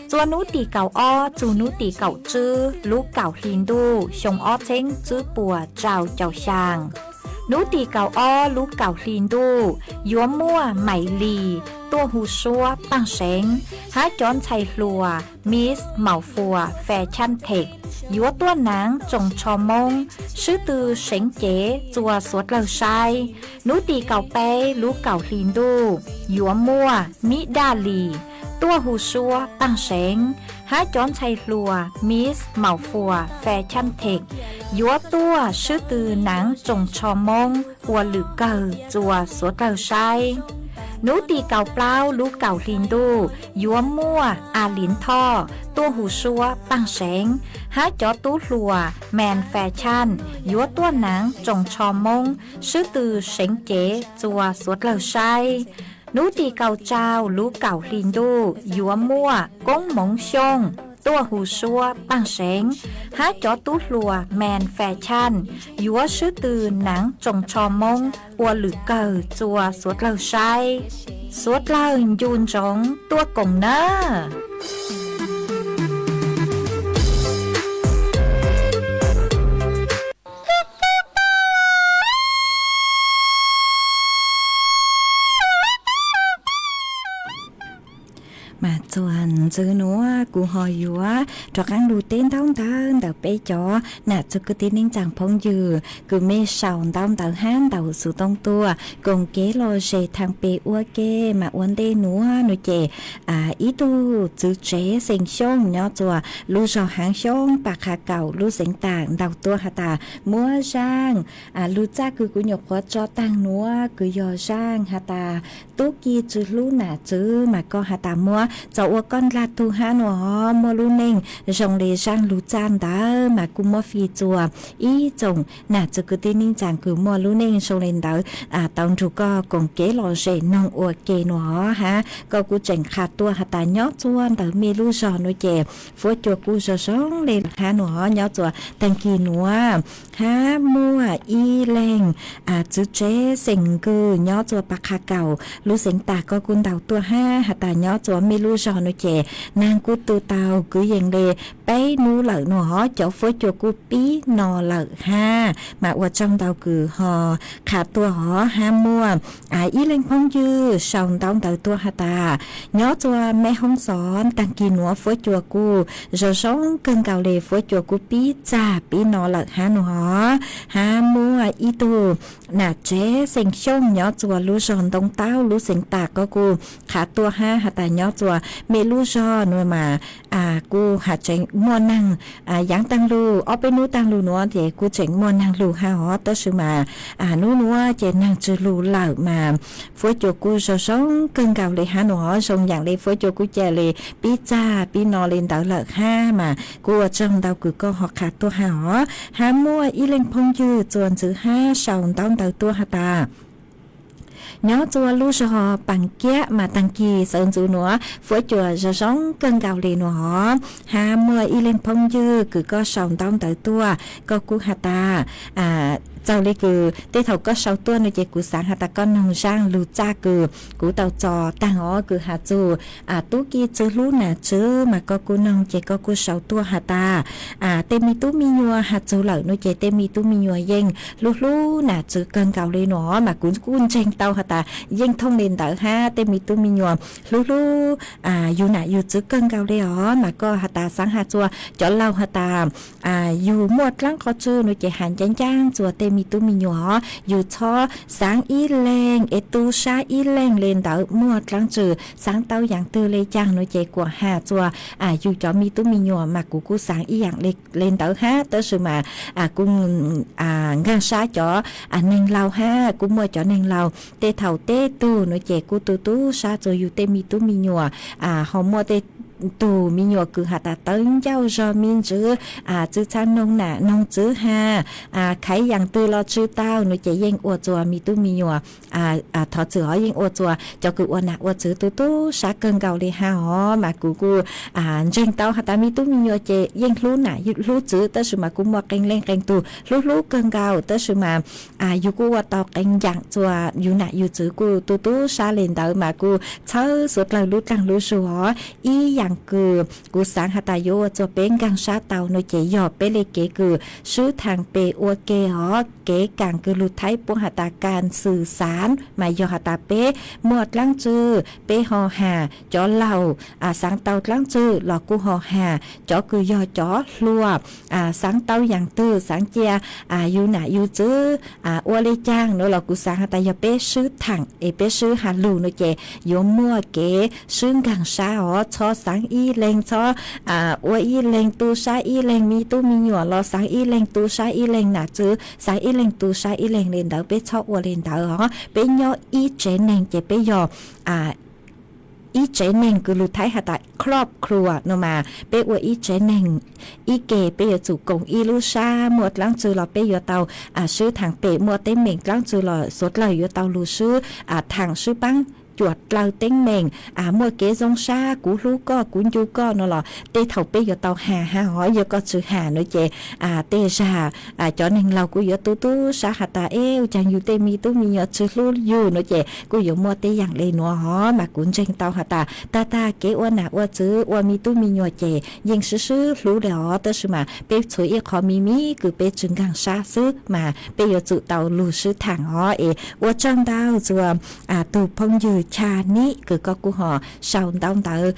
Txua nub tim kaum ob txug nub tim kaum tswb lub kaum hli ntuj xyoo ob txheeb tswb puas rau caum xyaa. Nub tim kaum ob lub kaum hli ntuj yuav muaj Maim Lis tuaj hu suab paaj seev, hab cov ntxhais hluas Miss Maum Fuas Fashion Tech yuav tuaj naav tsoos tsho Moob swb tw seev cev txua suav dlawg saib. Nub tim kaum peb lub kaum hli ntuj yuav muaj Mib Daj Lis tuaj hu suab paaj seev, hab cov ntxhais hluas Miss Maum Fuas Fashion Tech yuav tuaj swb tw naav tsoos tsho Moob ua lwm kawg txua suav dlawg saib. Nub tim kaum plaub lub kaum hli ntuj yuav muaj A Liav Thoj tuaj hu suab paaj seev, hab cov tub hluas Mans Fashion yuav tuaj naav tsoos tsho Moob swb tw seev cev txua suav dlawg saib. Nub tim kaum rau lub kaum hli ntuj yuav muaj Koob Moov Xyooj tuaj hu suab paaj seev, hab cov tub hluas Mans Fashion yuav swb tw naav tsoos tsho Moob ua lwm kawg txua suav dlawg saib. Suav dlawg ncu ntsoov tuaj koom nawb. Mas txua Txwv nuav kuv ho yuav rov qaab lug teb ntaub ntawv ntawm peb cov nam txwv kwv tij neej tsaa phooj ywg kws mej sau ntaub ntawv hab ntaus xuv toob tuaj koom kev lom zem thaam pem ua ke. Mas ua ntej nuav nuav ces ib tug txwv tsev xeem Xyooj nyob txuas lub zog Haav Xyooj Pas Qha Kaum lub xeev Taam ntaus tuaj has tas muab zaaj lug txaj kws kuv nyuam qhuav tso taag nuav kws yog zaaj has tas tub ki tsw hlub nam txwv mas koj has tas muab txaus ua koj ndlag tug hab nuav ho muaj lub neej zoo le zaaj lug txaj ntawd mas kuj muab fij txuas ib tsoom nam txwv kwv tij neej tsaa kws muaj lub neej zoo le ntawd tau nrug koj koom kev lom zem noog ua ke nuav hab koj kuj tseem qha tuaj has tas nyob txuas ntawm mej lub zog nuav ces fuab cua kuj zoo zoo le hab nuav ho nyob txuas taag kis nuav hab muaj ib leeg txwv tsev xeem Kws nyob txuas Pas Qha Kaum lub xeev Taam koj kuj ntaus tuaj hab has tas nyob txuas mej lub zog nuav ces naag kuj tu tau kwv yees le peb nub lawm nuav ho cov fuab cua kuj pib no lawm hab mas ua tsaug ntau kws ho qha tuaj ho hab muaj ib leeg phooj ywg sau ntaub ntawv tuaj has tas nyob txuas Meb Hoob Xov taag kis nuav fuab cua kuj zoo zoo kawg nkaus le fuab cua kuj pib txag pib no lawm hab nuav ho hab muaj ib tug nam tsev xeem Xyooj nyob txuas lub zog Ntoo Taub lub xeev Taam koj kuj qha tuaj hab has tas nyob txuas mej lub zog nuav mas kuj has tseem muaj naag yaav taag lug ob peb nub taag lug nuav ces kuj tseem muaj naag lug hab ho tab sis mas nub nuav ces naag tsw lug lawm mas fuab cua kuj zoo zoo kawg nkaus le hab nuav ho zoo yaam le fuab cua kuj ca le pib txag pib no le ntawd lawm hab mas kuj ua tsaug ntau kws koj ho qha tuaj hab ho hab muaj ib leeg phooj ywg txuas ntxiv hab sau ntaub ntawv tuaj has tas nyob txuas lub zog Paas Kiab mas taag kis sawv ntxuv nuav fuab cua zoo zoo kawg nkaus le nuav ho hab muaj ib leeg phooj ywg kws koj sau ntaub ntawv tuaj koj kuj has tas txawm le kws tej thaum koj sau tuaj nuav ces kuv xaav has tas koj noog zaaj lug txaj kws kuv tau txo taag ho kws has txug tub ki tsw hlub nam txwv mas koj kuj noog ces koj kuj sau tuaj has tas tej me tub me nyuam has txug lawm nuav ces tej me tub me nyuam yeej hlub hlub nam txwv kawg nkaus le nuav mas kuv kuj ntseeg tau has tas yeej thooj le ntawd hab tej me tub me nyuam hlub hlub yug nam yug txwv kawg nkaus le os mas koj has tas xaav has txuas cov laug has tas yug muaj dlaab qhov tswv nuav ces has ncaab ncaab txuas tej me tub me nyuam os yug txhob xaav ib leeg es tu sab ib leeg le ntawd muaj dlaab tswv xaav tau yaam twg le caag nuav ces kuas has txuas yug cov me tub me nyuam mas kuv kuj xaav ib yaam le ntawd hab tab sis mas kuj nkaag sab cov neeg laug hab kuj muaj cov neeg laug tej thaum teb tug nuav ces kuj tu tub sab txuas yug tej me tub me nyuam ho muaj tej tug me nyuam kws has tas tawv ncauj zog me ntsis txwv txha noog nam noog txwv has khaiv yaam twg los tsw tau nuav ces yeej ua txuas me tub me nyuam thov txwm hov yeej ua txuas cov kws ua nam ua txwv tu tub sab kawg nkaus le hab hov mas kuv kuj ntseeg tau has tas me tub me nyuam ces yeej hlub nam hlub txwv tab sis mas kuj muaj qee leej qee tug hlub hlub kawg nkaus tab sis mas yug kuj ua tau qee yaam txuas yug nam yug txwv kuj tu tub sab le ntawd mas kuj txhawb suav dlawg lub dlaag lub zug hov ib yaam kws kuv xaav has tas yuav ua txuas peb nkaag sab tau nuav ces yog peb le kev kws swb thaam pem ua ke hov kev kaam kws lug thaib puab has tas kaam xwm xaav mas yog has tas peb muaj dlaab tswv peb ho has cov laug xaav tau dlaab tswv los kuj ho has cov kws yog cov hluas xaav tau yaam twg xaav cia yug nam yug txwv ua le caag nuav los kuv xaav has tas yog peb swb thaam es peb swb has lug nuav ces yuav muaj kev swb nkaag sab hov txhob xaav ib leeg txhob ua ib leeg tu sab ib leeg me tub me nyuam los xaav ib leeg tu sab ib leeg nam txwv xaav ib leeg tu sab ib leeg le ntawd peb txhob ua le ntawd hov peb nyob ib tsev neeg ces peb yog ib tsev neeg kws lug thaib has tasครอบครัว nuav mas peb ua ib tsev neeg ib ke peb yuav tsum koom ib lub sab muaj dlaab tswv los peb yuav tau swb thaam pem muaj teeb meem dlaab tswv los suav dlawg yuav tau lug swb thaam swb paab cuam dlawg teeb meem muaj kev zoo sab kuv hlub koj kuv ncu koj nuav los tej thaum peb yuav tau has hab hov yog koj tsw has nuav ces tej zag cov neeg laug kuj yuav tu tub sab has tas eb ua caag yug tej me tub me nyuam tsw hlub yug nuav ces kuj yuav muaj tej yaam le nuav hov mas kuv ntseeg tau has tas tag tag kev ua nam ua txwv ua me tub me nyuam ces yeej swb swb hlub le hov tab sis mas peb txhua ib qho me me kws peb tsw nkaag sab xwb mas peb yuav tsum tau lug swb thaam hov es ua tsaug ntau txuas tug phooj ywg Cha Nim kws koj kuj ho sau ntaub ntawv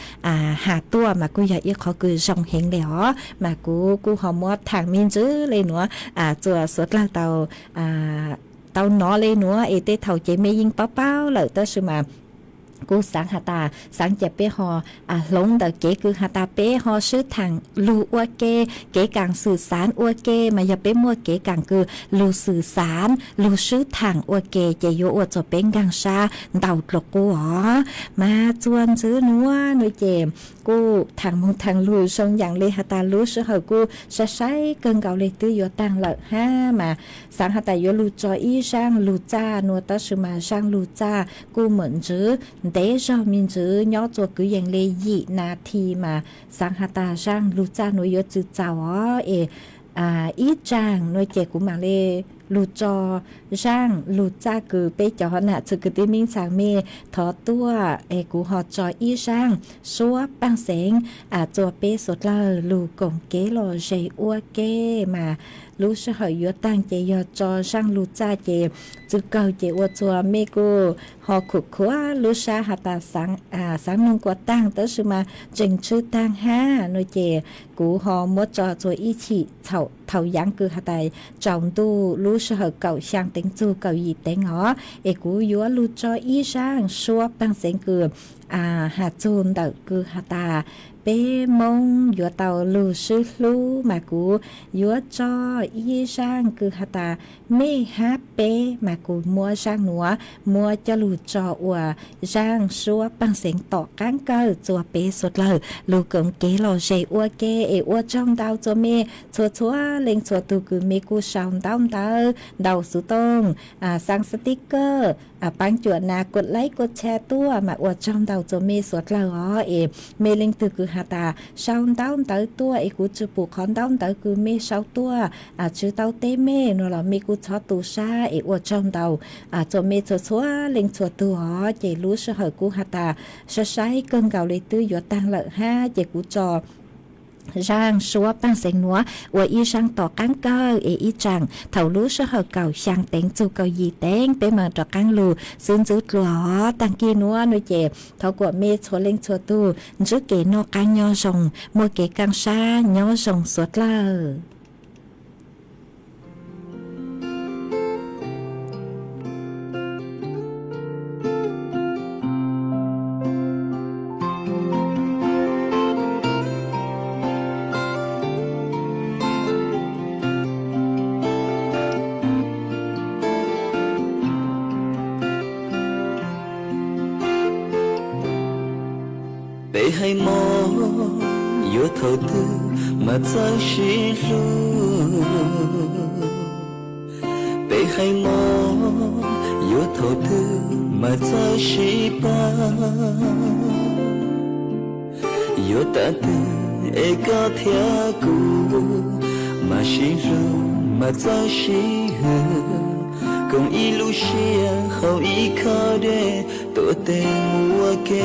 has tuaj mas kuj yog ib qhov kws zoo heev le os. Mas kuv kuj ho muab thaam me ntsis le nuav, txuas suav dlawg tau, tau nov le nuav es tej thaum ces mej yeej paub paub lawm tab sis mas kuv xaav has tas xaav ca peb ho hloov ntawm kev kws has tas peb ho swb thaam lug ua ke, kev kaam xwm xaav ua ke mas yog peb muaj kev kaam kws lug xwm xaav lug swb thaam ua ke ces yuav ua rua peb nkaag sab ntau dlua qub os. Mas txuas ntxiv nuav nuav ces kuj thaam moog thaam lug zoo yaam le has tas lub sij hawm kuj saib saib kawg nkaus le twb yuav taag lawm hab mas xaav has tas yuav lug tso ib zaaj lug txaj nuav tab sis mas zaaj lug txaj kuj meem ntsws ntev zog me ntsis nyob rua kwv yees le yim nas this mas xaav has tas zaaj lug txaj nuav yuav tsi txaus os es ib zaaj nuav ces kuv maam le lug tso zaaj lug txaj kws peb cov nam txwv kwv tij neej tsaa mej thov tuaj es kuv ho tso ib zaaj suab paaj xeev rua peb suav dlawg lug koom kev lom zem ua ke mas lub sij hawm yuav taag ces yog tso zaaj lug txaj ces txwv kawg ces ua rua mej kuj ho khuv khuav lub sab has tas xaav noog kuas taag tab sis mas tseem tsi taag hab nuav ces kuv ho muab tso rua ib chim thaum yaav kws has tas tsaus ntuj lub sij hawm kaum xyaa teev txug kaum yim teev os es kuv yuav lug tso ib zaaj suab paaj xeev kws has txug ntawm kws has tas peb Moob yuav tau lug sib hlub mas kuv yuav tso ib zaaj kws has tas mej hab peb mas kuv muab zaaj nuav muab coj lug tso ua zaaj suab paaj xeev tom qaab kawg rua peb suav dlawg lug koom kev lom zem ua ke es ua tsaug ntau rua mej txhua txhua leej txhua tug kws mej kuj sau ntaub ntawv ntau xuv tooj, xaa xab tib kawj, paab cuam nas kuas laib kuas tshaj tuaj mas ua tsaug ntau rua mej suav dlawg os es mej leej twg kws has tas sau ntaub ntawv tuaj es kuv tsi pum qhov ntaub ntawv kws mej sau tuaj tsi tau teb mej nuav los mej kuj txhob tu sab es ua tsaug ntau rua mej txhua txhua leej txhua tug os ces lub sij hawm kuj has tas saib saib kawg nkaus le twb yuav taag lawm hab ces kuv tso zaaj suab paaj xeev nuav ua ib zaaj tom qaab kawg es ib zaam thaum lub sij hawm kaum xyaa teev txug kaum yim teev peb maam rov qaab lug xwb ntxwv dlua os. Taag kig nuav nuav ces thov kuas mej txhua leej txhua tug ntsib kev noj qaab nyob zoo muaj kev kaaj sab nyob zoo suav dlawg. Peb hais mob yuav thaum twg mas txawj sib hlub, peb hais mob yuav thaum twg mas txawj sib pab. Yuav tag twg es koj thiab kuv mam sib hlub mas txawj sib hwm, koom ib lub siab haus ib khawb dej tuav tes mus ua ke.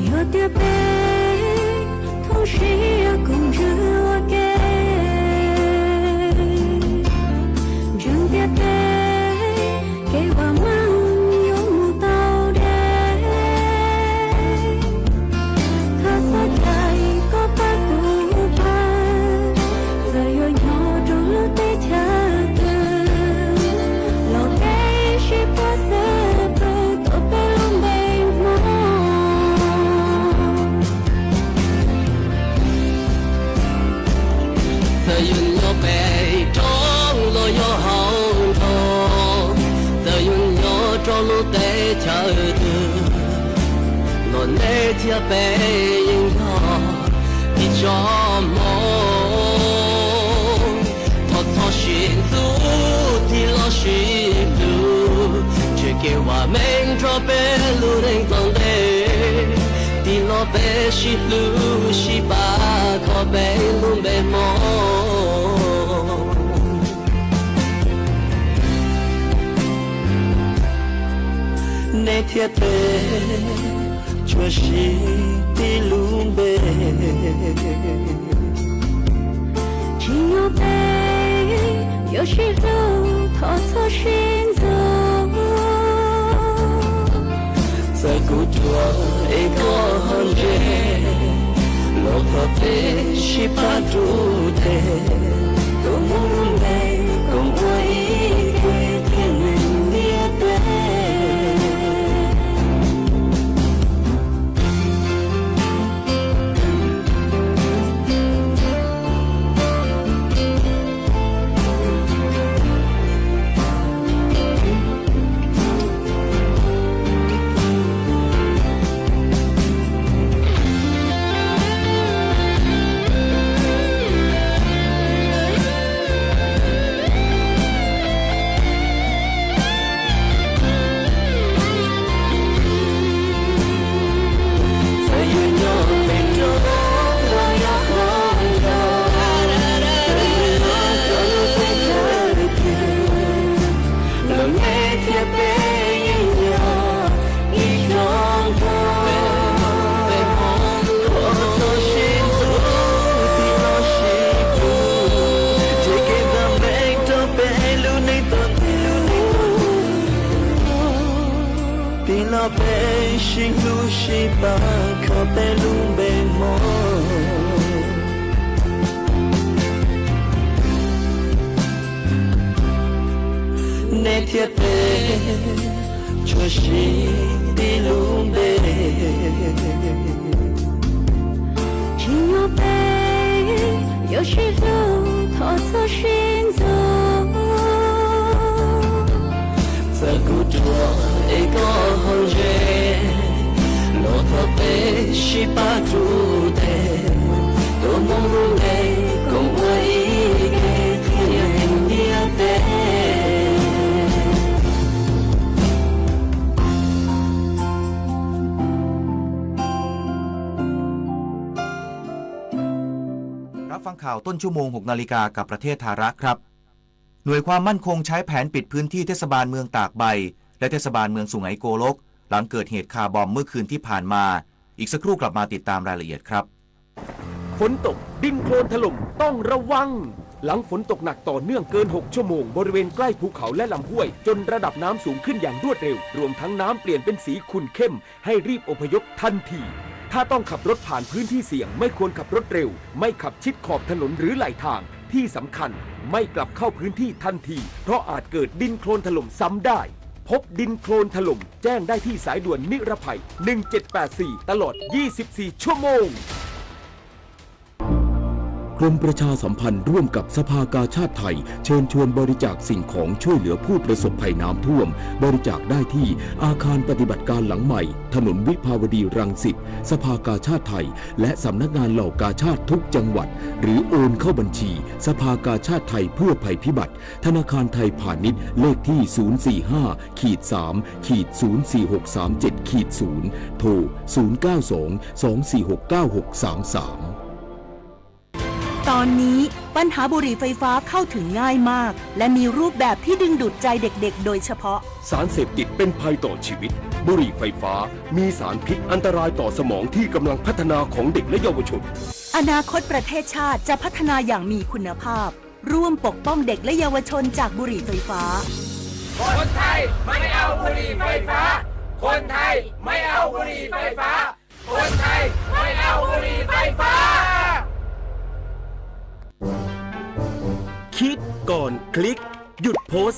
Yog tias peb thooj siab koom ntsws ua ke, ntseeg tias peb kev vam meej yuav mus tau deb. Thov txhob cais koj pab kuv pab, txawm yuav nyob rau lub teb chaws twg los peb sib pab xwb pwg tuav peb lub npe Hmoob. Txawm yus nyob pem roob los yog hauv nroog, txawm yus nyob rau lub teb chaws twg los nej thiab peb yeej yog ib tsoom Hmoob. Thov txhob sib ntxub tig los sib hlub, tseg kev vam meej nrog peb lub neej tom ntej. Tig los peb sib hlub sib pab kho peb lub npe Hmoob. Nej thiab peb tsuas sib tib lub npe. Tsim nyog peb yuav sib hlub thov txhob sib ntxub. Es koj ho ntse los thov peb sib pab rub tes, tuaj mus lub npe koom ua ib ke thiab neeg ntiaj teb. Los nej thiab peb yeej yog ib tsoom nkauj, thov txhob sib ntxub, tig los sib hlub, nrhiav kev vam meej rau peb lub neej tuaj ntev. Tig los peb sib hlub sib pab kho peb lub npe Hmoob. Nej thiab peb tsuas sib tib lub npe. Tsim nyog peb yuav sib hlub, thov txhob sib ntxub. Txawm kuv ruam es koj ho ntse, los thov peb sib pab rub tes, tuaj mus lub npe koom ua ib ke thiab neeg ntiaj teb. รับฟังข่าวต้นชั่วโมง หกนาฬิกา กับประเทศทาระครับ หน่วยความมั่นคงใช้แผนปิดพื้นที่เทศบาลเมืองตากใบ และเทศบาลเมืองสุไหงโกลก หลังเกิดเหตุคาร์บอมเมื่อคืนที่ผ่านมา อีกสักครู่กลับมาติดตามรายละเอียดครับ ฝนตก ดินโคลนถล่ม ต้องระวัง หลังฝนตกหนักต่อเนื่องเกิน หก ชั่วโมง บริเวณใกล้ภูเขาและลำห้วย จนระดับน้ำสูงขึ้นอย่างรวดเร็ว รวมทั้งน้ำเปลี่ยนเป็นสีขุ่นเข้ม ให้รีบอพยพทันที ถ้าต้องขับรถผ่านพื้นที่เสี่ยง ไม่ควรขับรถเร็ว ไม่ขับชิดขอบถนนหรือไหลทาง ที่สำคัญ ไม่กลับเข้าพื้นที่ทันที เพราะอาจเกิดดินโคลนถล่มซ้ำได้ พบดินโคลนถล่ม แจ้งได้ที่สายด่วนนิรภัย หนึ่งเจ็ดแปดสี่ ตลอด ยี่สิบสี่ ชั่วโมง กรมประชาสัมพันธ์ร่วมกับสภากาชาดไทย เชิญชวนบริจาคสิ่งของช่วยเหลือผู้ประสบภัยน้ำท่วม บริจาคได้ที่อาคารปฏิบัติการหลังใหม่ ถนนวิภาวดีรังสิต สภากาชาดไทย และสำนักงานเหล่ากาชาดทุกจังหวัด หรือโอนเข้าบัญชี สภากาชาดไทยเพื่อภัยพิบัติ ธนาคารไทยพาณิชย์ เลขที่ ศูนย์สี่ห้า ขีด สาม ขีด ศูนย์สี่หกสามเจ็ด ขีด ศูนย์ โทร ศูนย์เก้าสอง สองสี่หก เก้าหกสามสาม ตอนนี้ปัญหาบุหรี่ไฟฟ้าเข้าถึงง่ายมาก และมีรูปแบบที่ดึงดูดใจเด็กๆ โดยเฉพาะ สารเสพติดเป็นภัยต่อชีวิต บุหรี่ไฟฟ้ามีสารพิษอันตรายต่อสมองที่กำลังพัฒนาของเด็กและเยาวชน อนาคตประเทศชาติจะพัฒนาอย่างมีคุณภาพ ร่วมปกป้องเด็กและเยาวชนจากบุหรี่ไฟฟ้า คนไทยไม่เอาบุหรี่ไฟฟ้า คนไทยไม่เอาบุหรี่ไฟฟ้า คนไทยไม่เอาบุหรี่ไฟฟ้า คิดก่อนคลิก หยุดโพสต์